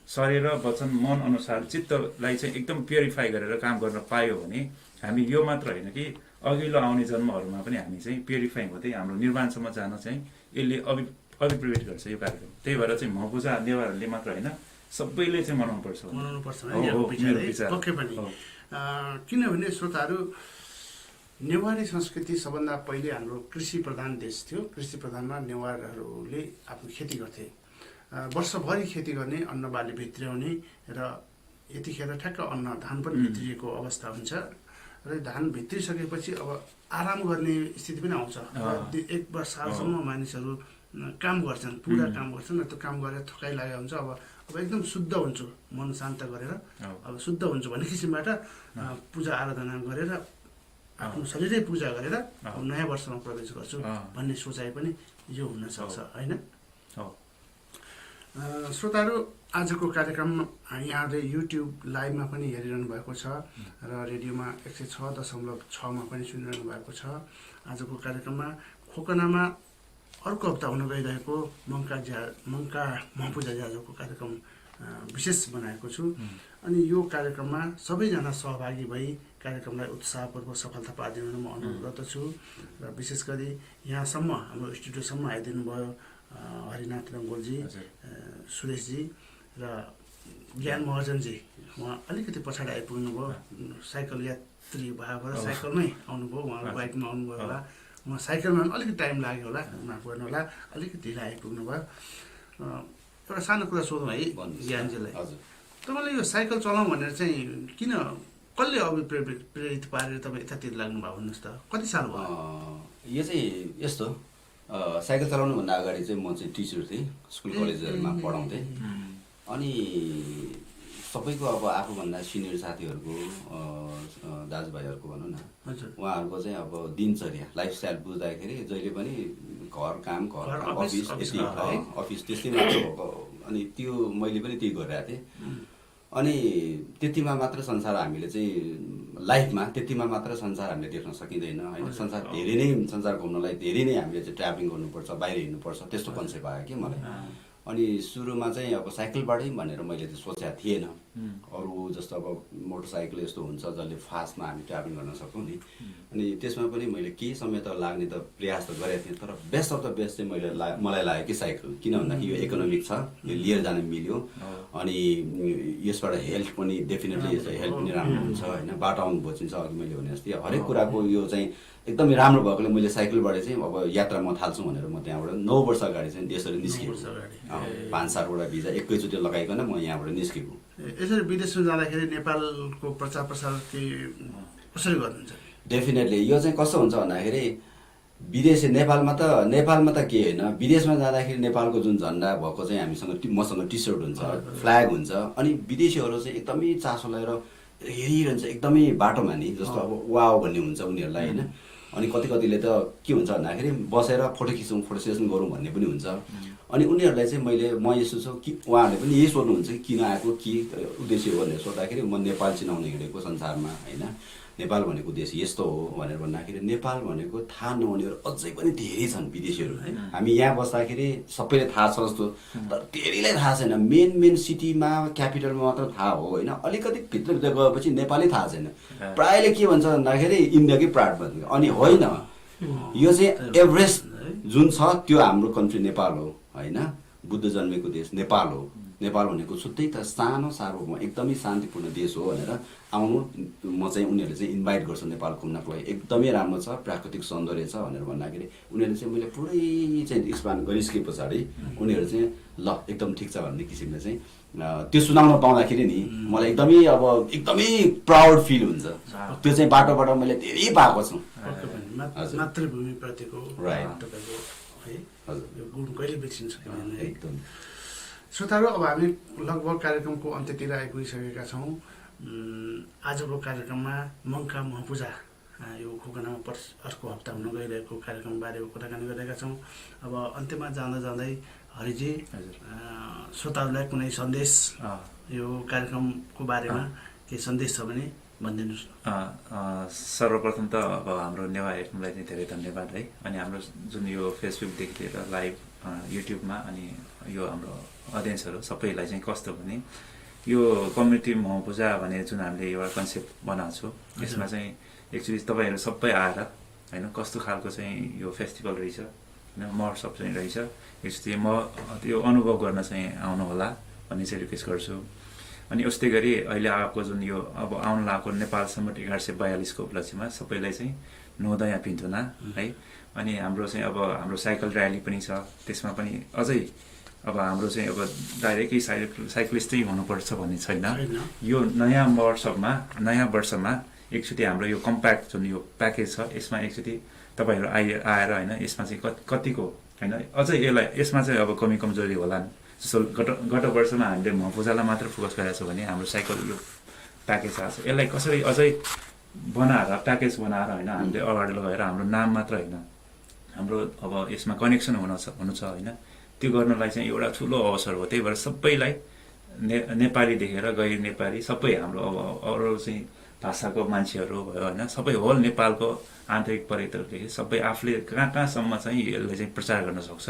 शरीर र वचन मन अनुसार चित्तलाई चाहिँ एकदम प्युरिफाई गरेर काम गर्न पायो भने हामी यो मात्र होइन कि अघिल्लो आउने जन्महरूमा पनि हामी चाहिँ प्युरिफाई हुँदै हाम्रो निर्वाणसम्म जान चाहिँ यसले अभिप्रेरित गर्छ यो कार्यक्रम। त्यही भएर चाहिँ महपूजा नेवारहरूले मात्र होइन सबैले चाहिँ मनाउनुपर्छ पक्कै पनि। किनभने श्रोताहरू नेवारी संस्कृति सबभन्दा पहिले हाम्रो कृषि प्रधान देश थियो। कृषि प्रधानमा नेवारहरूले आफ्नो खेती गर्थे, वर्षभरि खेती गर्ने, अन्न बाली भित्र्याउने र यतिखेर ठ्याक्क धान पनि भित्रिएको अवस्था हुन्छ र धान भित्रिसकेपछि अब आराम गर्ने स्थिति पनि आउँछ। एक वर्षसम्म मानिसहरू काम गर्छन्, पुरा काम गर्छन् र त्यो काम गरेर थकाइ लागेको हुन्छ। अब एकदम शुद्ध हुन्छु, मन शान्त गरेर अब शुद्ध हुन्छु भन्ने किसिमबाट पूजा आराधना गरेर आफ्नो शरीरै पूजा गरेर नयाँ वर्षमा प्रवेश गर्छु भन्ने सोचाइ पनि यो हुनसक्छ होइन। श्रोताहरू आजको कार्यक्रम यहाँले युट्युब लाइभमा पनि हेरिरहनु भएको छ र रेडियोमा 106.6 मा पनि सुनिरहनु भएको छ। आजको कार्यक्रममा खोकनामा अर्को हप्ता हुन गइरहेको मङ्का महपूजा ज्याजोको कार्यक्रम विशेष बनाएको छु। अनि यो कार्यक्रममा सबैजना सहभागी भई कार्यक्रमलाई उत्साहपूर्वक सफलता पारिदिनु म अनुरोध गर्दछु। र विशेष गरी यहाँसम्म हाम्रो स्टुडियोसम्म आइदिनु भयो हरिनाथ रङ्गोलजी, सुरेशजी र ज्ञान महर्जनजी। उहाँ अलिकति पछाडि आइपुग्नु भयो, साइकल यात्री भएको र साइकलमै आउनुभयो, उहाँहरू बाइकमा आउनुभयो होला, उहाँ साइकलमा अलिकति टाइम लाग्यो होला, माफ गर्नु होला, अलिकति ढिला आइपुग्नु भयो। एउटा सानो कुरा सोधौँ है ज्ञानजीलाई, तपाईँले यो साइकल चलाउँ भनेर चाहिँ किन, कसले अभिप्रेरित पारेर तपाईँ यतातिर लाग्नु भयो भन्नुहोस् त, कति साल भयो? यो चाहिँ यस्तो, साइकल चलाउनुभन्दा अगाडि चाहिँ म चाहिँ टिचर थिएँ, स्कुल कलेजहरूमा पढाउँथेँ। अनि सबैको अब आफूभन्दा सिनियर साथीहरूको दाजुभाइहरूको भनौँ न, उहाँहरूको चाहिँ अब दिनचर्या लाइफस्टाइल बुझ्दाखेरि जहिले पनि घर काम घर अफिस अफिस त्यस्तै मात्र भएको। अनि त्यो मैले पनि त्यही गरिरहेको थिएँ। अनि त्यतिमा मात्र संसार हामीले चाहिँ लाइफमा त्यतिमा मात्र संसार हामीले देख्न सकिँदैन होइन। संसार धेरै नै, संसार घुम्नलाई धेरै नै हामीले चाहिँ ट्राभलिङ गर्नुपर्छ, बाहिर हिँड्नुपर्छ, त्यस्तो कन्सेप्ट आयो कि मलाई। अनि सुरुमा चाहिँ अब साइकलबाटै भनेर मैले चाहिँ सोचेको थिएन। अरू जस्तो अब मोटरसाइकल यस्तो हुन्छ जसले फास्टमा हामी ट्राभलिङ गर्न सक्छौँ नि। अनि त्यसमा पनि मैले केही समय त लाग्ने त प्रयास त गरेको थिएँ, तर बेस्ट अफ द बेस्ट चाहिँ मलाई लाग्यो कि साइकल। किन भन्दाखेरि यो इकोनोमिक छ, यो लिएर जान मिल्यो। अनि यसबाट हेल्थ पनि डेफिनेटली हेल्थ पनि राम्रो हुन्छ होइन। बाटो आउनु भोचिन्छ, अघि मैले भने जस्तै हरेक कुराको यो चाहिँ एकदमै राम्रो भएकोले मैले साइकलबाट चाहिँ अब यात्रा म थाल्छु भनेर म त्यहाँबाट 9 वर्ष अगाडि चाहिँ देशहरू निस्केको। 5-7वटा भिजा एकैचोटि लगाइकन म यहाँबाट निस्केको। यसरी विदेशमा जाँदाखेरि नेपालको प्रचार प्रसार कसरी गर्नुहुन्छ? डेफिनेटली यो चाहिँ कस्तो हुन्छ भन्दाखेरि विदेशी नेपालमा त के होइन, विदेशमा जाँदाखेरि नेपालको जुन झन्डा भएको चाहिँ हामीसँग मसँग टी सर्ट हुन्छ, फ्ल्याग हुन्छ। अनि विदेशीहरू चाहिँ एकदमै चासो लगाएर हेरिरहन्छ एकदमै बाटोमा नि, जस्तो अब वाउ भन्ने हुन्छ उनीहरूलाई होइन। अनि कतिले त के हुन्छ भन्दाखेरि बसेर फोटो खिचौँ, फोटो सेसन गरौँ भन्ने पनि हुन्छ। अनि उनीहरूलाई चाहिँ म यसो छु कि उहाँहरूले पनि यही सोध्नुहुन्छ कि किन आएको, के उद्देश्य हो भनेर सोद्धाखेरि म नेपाल चिनाउन हिँडेको संसारमा होइन। नेपाल भनेको देश यस्तो हो भनेर भन्दाखेरि नेपाल भनेको थाहा नहुनेहरू अझै पनि धेरै छन् विदेशीहरू। हामी यहाँ बस्दाखेरि सबैले थाहा छ जस्तो, तर धेरैलाई थाहा छैन। मेन सिटीमा क्यापिटलमा मात्र थाहा हो होइन। अलिकति भित्र गएपछि नेपालै थाहा छैन। प्रायःले के भन्छ भन्दाखेरि इन्डियाकै प्राड भन्छ। अनि होइन, यो चाहिँ एभरेस्ट जुन छ त्यो हाम्रो कन्ट्री नेपाल हो होइन। बुद्ध जन्मेको देश नेपाल हो नेपाल भनेको छुट्टै त सानो सार्वभौम एकदमै शान्तिपूर्ण देश हो भनेर आउनु म चाहिँ उनीहरूले चाहिँ इन्भाइट गर्छ नेपाल घुम्नको लागि एकदमै राम्रो छ प्राकृतिक सौन्दर्य छ भनेर भन्दाखेरि उनीहरूले चाहिँ मैले पुरै चाहिँ स्पान गरिसके पछाडि उनीहरू चाहिँ ल एकदम ठिक छ भन्ने किसिमले चाहिँ त्यो सुनाउन पाउँदाखेरि नि मलाई एकदमै प्राउड फिल हुन्छ त्यो चाहिँ बाटोबाट मैले धेरै पाएको छु मातृभूमिप्रतिको तपाईँको है गुण कहिले बिर्सिन्छ एकदम। श्रोताहरू अब हामी लगभग कार्यक्रमको अन्त्यतिर आइपुगिसकेका छौँ। आजको कार्यक्रममा मङ्का महपूजा यो खोकनामा अर्को हप्ता हुन गइरहेको कार्यक्रमबारे कुराकानी गरिरहेका छौँ। अब अन्त्यमा जाँदा जाँदै हरिजी श्रोताहरूलाई कुनै सन्देश यो कार्यक्रमको बारेमा केही सन्देश छ भने भनिदिनुहोस्। सर्वप्रथम त अब हाम्रो नेवा एफएमलाई चाहिँ धेरै धन्यवाद है। अनि हाम्रो जुन यो फेसबुकदेखि लिएर लाइभ युट्युबमा अनि यो हाम्रो अडियन्सहरू सबैलाई चाहिँ कस्तो भने यो कम्युनिटी महपूजा भन्ने जुन हामीले एउटा कन्सेप्ट बनाएको छु यसमा चाहिँ एक्चुअली तपाईँहरू सबै आएर होइन कस्तो खालको चाहिँ यो फेस्टिभल रहेछ होइन महोत्सव चाहिँ रहेछ यसले म त्यो अनुभव गर्न चाहिँ आउनु होला भन्ने चाहिँ रिक्वेस्ट गर्छु। अनि उस्तै गरी अहिले आएको जुन यो अब आउनु लागेको नेपाल सम्मत 1142 को उपलक्ष्यमा सबैलाई चाहिँ नोदया पिन्थुना है। अनि हाम्रो चाहिँ अब हाम्रो साइकल र्याली पनि छ त्यसमा पनि अझै अब हाम्रो चाहिँ अब डाइरेक्टै साइक्लिस्टै हुनुपर्छ भन्ने छैन। यो नयाँ वर्षमा एकचोटि हाम्रो यो कम्प्याक्ट जुन यो प्याकेज छ यसमा एकचोटि तपाईँहरू आएर होइन यसमा चाहिँ कतिको होइन अझै यसमा चाहिँ अब कमी कमजोरी होला जस्तो गत वर्षमा हामीले महपूजालाई मात्र फोकस गरेको छौँ भने हाम्रो साइकल यो प्याकेज आएको छ यसलाई कसरी अझै बनाएर प्याकेज बनाएर होइन हामीले अगाडि लगाएर हाम्रो नाम मात्र होइन हाम्रो अब यसमा कनेक्सन हुनु छ होइन त्यो गर्नलाई चाहिँ एउटा ठुलो अवसर हो। त्यही भएर सबैलाई नेपाली देखेर गैर नेपाली सबै हाम्रो अब अरू चाहिँ भाषाको मान्छेहरू भयो होइन सबै होल नेपालको आन्तरिक पर्यटकदेखि सबै आफूले कहाँसम्म चाहिँ यसलाई चाहिँ प्रचार गर्न सक्छ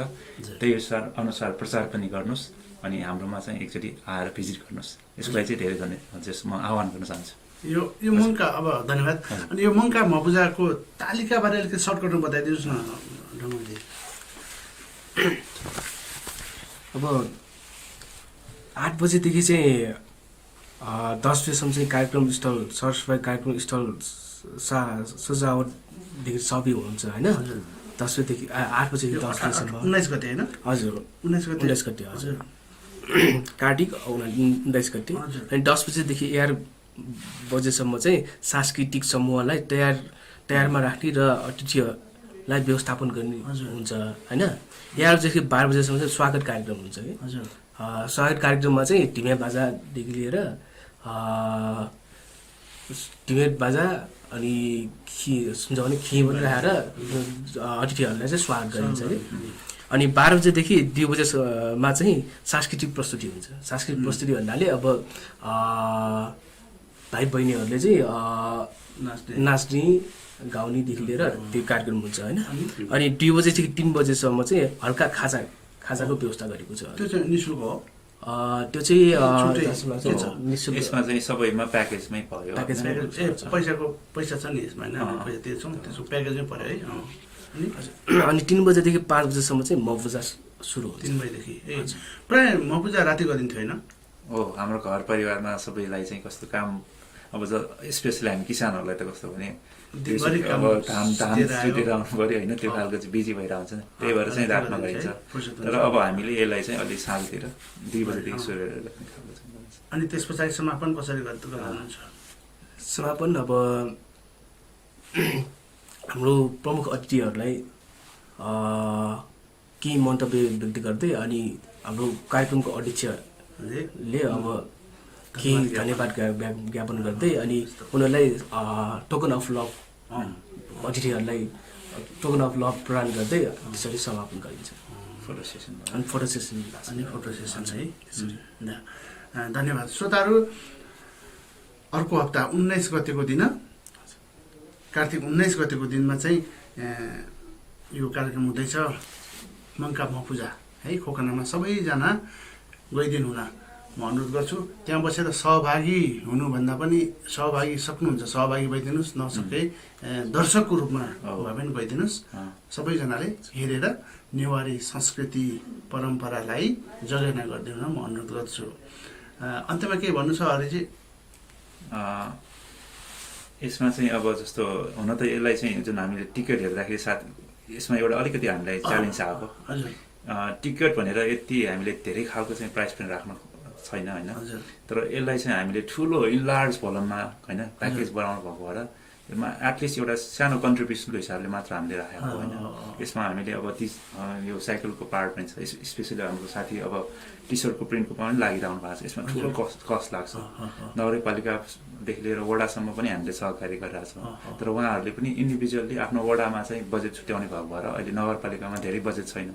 त्यही अनुसार प्रचार पनि गर्नुहोस् अनि हाम्रोमा चाहिँ एकचोटि आएर भिजिट गर्नुहोस्। यसलाई चाहिँ धेरै धन्यवाद म आह्वान गर्न चाहन्छु। यो मङ्का अब धन्यवाद। अनि यो मङ्का महपूजाको तालिकाबारे अलिकति सर्टकटमा बताइदिनुहोस् न ढङ्गजी। अब 8 बजेदेखि चाहिँ 10 बजेसम्म चाहिँ कार्यक्रम स्थल सरसफाइ कार्यक्रम स्थल सजावटदेखि सबै हुन्छ होइन 10 बजेदेखि 8 बजेदेखि 10 बजेसम्म 19 गते होइन हजुर 19 गते हजुर कार्तिक 19 गते। अनि 10 बजेदेखि 11 बजेसम्म चाहिँ सांस्कृतिक समूहलाई तयारमा राख्ने र अतिथिहरूलाई व्यवस्थापन गर्ने हुन्छ होइन। 11 बजेदेखि 12 बजेसम्म चाहिँ स्वागत कार्यक्रम हुन्छ कि हजुर। स्वागत कार्यक्रममा चाहिँ ढिमे बाजादेखि लिएर ढिमे बाजा अनि सुन्छ भने खिर राखेर अतिथिहरूलाई चाहिँ स्वागत गरिन्छ कि। अनि 12 बजेदेखि 2 बजेसम्म चाहिँ सांस्कृतिक प्रस्तुति हुन्छ। सांस्कृतिक प्रस्तुति भन्नाले अब भाइ बहिनीहरूले चाहिँ नाच्ने गाउनेदेखि लिएर त्यो कार्यक्रम हुन्छ होइन। अनि 2 बजेदेखि 3 बजेसम्म चाहिँ हल्का खाजाको व्यवस्था गरेको छ। त्यो चाहिँ निःशुल्क हो। त्यो चाहिँ यसमा चाहिँ सबैमा प्याकेजमै भयो। पैसा छ नि यसमा होइन पैसा तिर्छौँ त्यसको प्याकेजमै पर्यो है। अनि 3 बजेदेखि 5 बजेसम्म चाहिँ महपूजा सुरु हुन्छ। 3 बजेदेखि प्रायः महपूजा राति गरिन्थ्यो होइन। हो हाम्रो घर परिवारमा सबैलाई चाहिँ कस्तो काम अब स्पेसली हामी किसानहरूलाई त कस्तो भने अब धान सुतेर आउनु पऱ्यो होइन त्यो खालको चाहिँ बिजी भएर आउँछ त्यही भएर चाहिँ रातमा गरिन्छ। तर अब हामीले यसलाई चाहिँ अलिक सालतिर 2 बजेदेखि सुरु गरेर अनि त्यस पछाडि समापन कसरी गर्नुहुन्छ? समापन अब हाम्रो प्रमुख अतिथिहरूलाई केही मन्तव्य व्यक्त गर्दै अनि हाम्रो कार्यक्रमको अध्यक्षले अब केही धन्यवाद ज्ञापन गर्दै अनि उनीहरूलाई टोकन अफ लभ अतिथिहरूलाई टोकन अफ लभ प्रदान गर्दै त्यसरी समापन गरिन्छ। फोटो सेसन है। धन्यवाद श्रोताहरू। अर्को हप्ता 19 गतेको दिन कार्तिक 19 गतेको दिनमा चाहिँ यो कार्यक्रम हुँदैछ मङ्का महपूजा है। खोकनामा सबैजना गइदिनु होला। म अनुरोध गर्छु त्यहाँ बसेर सहभागी हुनुभन्दा पनि सहभागी सक्नुहुन्छ सहभागी भइदिनुहोस्, नसके दर्शकको रूपमा भए पनि भइदिनुहोस्। सबैजनाले हेरेर नेवारी संस्कृति परम्परालाई जगेर्ना गरिदिन म अनुरोध गर्छु। अन्त्यमा के भन्नु छ हरिजी? यसमा चाहिँ अब जस्तो हुन त यसलाई चाहिँ जुन हामीले टिकट हेर्दाखेरि साथ यसमा एउटा अलिकति हामीलाई च्यालेन्ज आएको। टिकट भनेर यति हामीले धेरै खालको चाहिँ प्राइस पनि राख्न छैन होइन, तर यसलाई चाहिँ हामीले ठुलो इन्लार्ज भोल्युममा होइन प्याकेज बनाउनु भएको भएर यसमा एटलिस्ट एउटा सानो कन्ट्रिब्युसनको हिसाबले मात्र हामीले राखेको होइन। यसमा हामीले अब यो साइकलको पार्ट पनि छ, स्पेसली हाम्रो साथी अब टी सर्टको प्रिन्टको पनि लागिरहनु भएको छ। यसमा ठुलो कस्ट लाग्छ। नगरपालिकादेखि लिएर वडासम्म पनि हामीले सहकारी गरिरहेको छौँ, तर उहाँहरूले पनि इन्डिभिजुअल्ली आफ्नो वडामा चाहिँ बजेट छुट्याउने भएको भएर अहिले नगरपालिकामा धेरै बजेट छैन।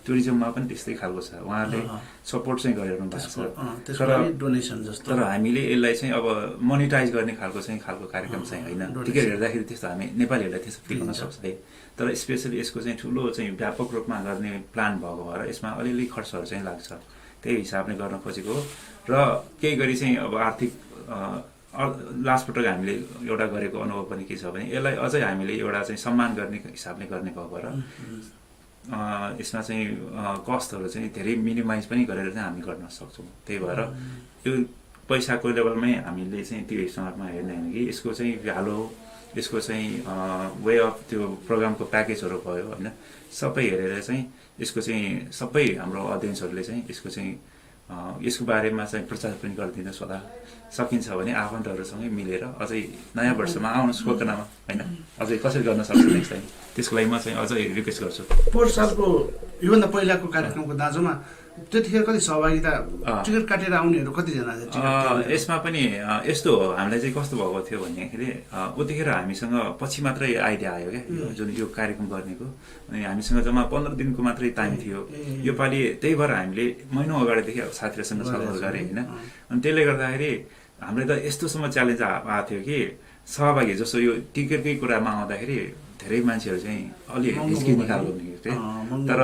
टुरिज्ममा पनि त्यस्तै खालको छ, उहाँहरूले सपोर्ट चाहिँ गरिरहनु भएको छ। तर हामीले यसलाई चाहिँ अब मोनिटाइज गर्ने खालको कार्यक्रम चाहिँ होइन। टिकट हेर्दाखेरि त्यस्तो हामी नेपालीहरूलाई त्यस्तो देखाउन सक्छ है, तर स्पेसली यसको चाहिँ ठुलो चाहिँ व्यापक रूपमा गर्ने प्लान भएको भएर यसमा अलिअलि खर्चहरू चाहिँ लाग्छ। त्यही हिसाबले गर्न खोजेको हो। र केही गरी चाहिँ अब आर्थिक लास्ट पटक हामीले एउटा गरेको अनुभव पनि के छ भने यसलाई अझै हामीले एउटा चाहिँ सम्मान गर्ने हिसाबले गर्ने भएको भएर यसमा चाहिँ कस्टहरू चाहिँ धेरै मिनिमाइज पनि गरेर चाहिँ हामी गर्न सक्छौँ। त्यही भएर यो पैसाको लेभलमै हामीले चाहिँ त्यो हिसाबमा हेर्ने होइन कि यसको चाहिँ भ्यालु, यसको चाहिँ वे अफ त्यो प्रोग्रामको प्याकेजहरू भयो होइन, सबै हेरेर चाहिँ यसको चाहिँ सबै हाम्रो अडियन्सहरूले चाहिँ यसको चाहिँ यसको बारेमा चाहिँ प्रचार पनि गरिदिनुहोस् होला। सकिन्छ भने आफन्तहरूसँगै मिलेर अझै नयाँ वर्षमा आउनुहोस् कोकनामा होइन, अझै कसरी गर्न सक्छ नेक्स्ट टाइम, त्यसको लागि म चाहिँ अझै रिक्वेस्ट गर्छु। पोहोर सालको योभन्दा पहिलाको कार्यक्रमको दाँजोमा त्यतिखेर कति सहभागिता, टिकट काटेर आउनेहरू कतिजना? यसमा पनि यस्तो हो, हामीलाई चाहिँ कस्तो भएको थियो भन्दाखेरि उतिखेर हामीसँग पछि मात्रै आइडिया आयो क्या जुन यो कार्यक्रम गर्नेको, अनि हामीसँग जम्मा 15 दिनको मात्रै टाइम थियो योपालि। त्यही भएर हामीले महिनौ अगाडिदेखि साथीहरूसँग छलफल गरेँ होइन, अनि त्यसले गर्दाखेरि हामीलाई त यस्तोसम्म च्यालेन्ज आएको थियो कि सहभागी जस्तो यो टिकटकै कुरामा आउँदाखेरि धेरै मान्छेहरू चाहिँ अलि हिचकिने खालको हुने थियो। तर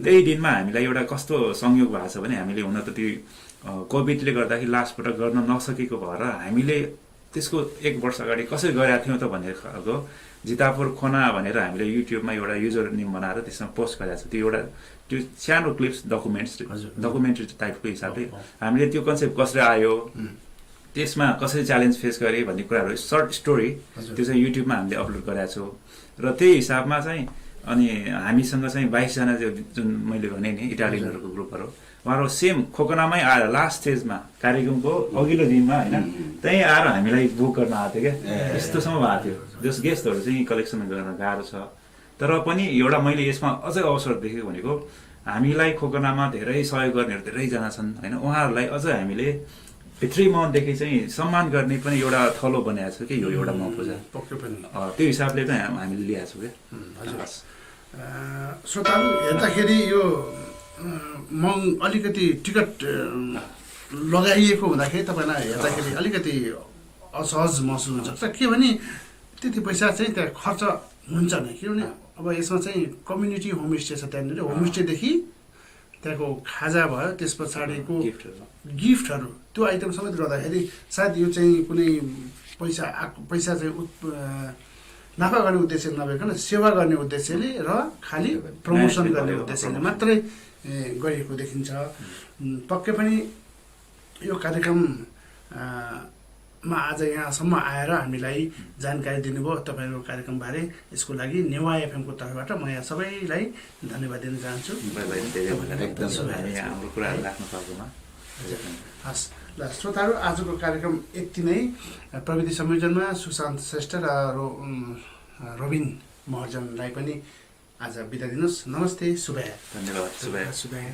त्यही दिनमा हामीलाई एउटा कस्तो संयोग भएको छ भने हामीले हुन त त्यो कोभिडले गर्दाखेरि लास्ट पटक गर्न नसकेको भएर हामीले त्यसको 1 वर्ष अगाडि कसरी गरेका थियौँ त भनेर खालको जितापुर खोना भनेर हामीले युट्युबमा एउटा युजर नेम बनाएर त्यसमा पोस्ट गरेको छ। त्यो एउटा त्यो सानो क्लिप्स डकुमेन्ट्री टाइपको हिसाबले हामीले त्यो कन्सेप्ट कसरी आयो, त्यसमा कसरी च्यालेन्ज फेस गरे भन्ने कुराहरू सर्ट स्टोरी त्यो चाहिँ युट्युबमा हामीले अपलोड गरेका छौँ। र त्यही हिसाबमा चाहिँ अनि हामीसँग चाहिँ 22 जना जुन मैले भने नि इटालियनहरूको ग्रुपहरू उहाँहरू सेम खोकनामै आएर लास्ट स्टेजमा कार्यक्रमको अघिल्लो दिनमा होइन त्यहीँ आएर हामीलाई बुक गर्न आएको थियो क्या, यस्तोसम्म भएको थियो। जस गेस्टहरू चाहिँ कलेक्सन गर्न गाह्रो छ, तर पनि एउटा मैले यसमा अझै अवसर देखेको भनेको हामीलाई खोकनामा धेरै सहयोग गर्नेहरू धेरैजना छन् होइन, उहाँहरूलाई अझै हामीले भित्री मनदेखि चाहिँ सम्मान गर्ने पनि एउटा थलो बनाएको छ कि यो एउटा महपूजा पक्कै पनि त्यो हिसाबले चाहिँ हामीले ल्याएको छौँ क्या। श्रोताहरू हेर्दाखेरि यो अलिकति टिकट लगाइएको हुँदाखेरि तपाईँलाई हेर्दाखेरि अलिकति असहज महसुस हुन्छ के भने त्यति पैसा चाहिँ त्यहाँ खर्च हुन्छ नै, किनभने अब यसमा चाहिँ कम्युनिटी होमस्टे छ, त्यहाँनिर होमस्टेदेखि त्यहाँको खाजा भयो, त्यस पछाडिको गिफ्टहरू त्यो आइटम समेत गर्दाखेरि सायद यो चाहिँ कुनै पैसा चाहिँ नाफा गर्ने उद्देश्य नभइकन सेवा गर्ने उद्देश्यले र खालि प्रमोसन गर्ने उद्देश्यले मात्रै गरिएको देखिन्छ। पक्कै पनि यो कार्यक्रममा आज यहाँसम्म आएर हामीलाई जानकारी दिनुभयो तपाईँको कार्यक्रमबारे। यसको लागि नेवा एफएमको तर्फबाट म यहाँ सबैलाई धन्यवाद दिन चाहन्छु। हस् ल श्रोताहरू, आजको कार्यक्रम यति नै। प्रविधि संयोजनमा सुशान्त श्रेष्ठ र रोबिन महर्जनलाई पनि आज बिदा दिनुहोस्। नमस्ते, शुभया। धन्यवाद, शुभया।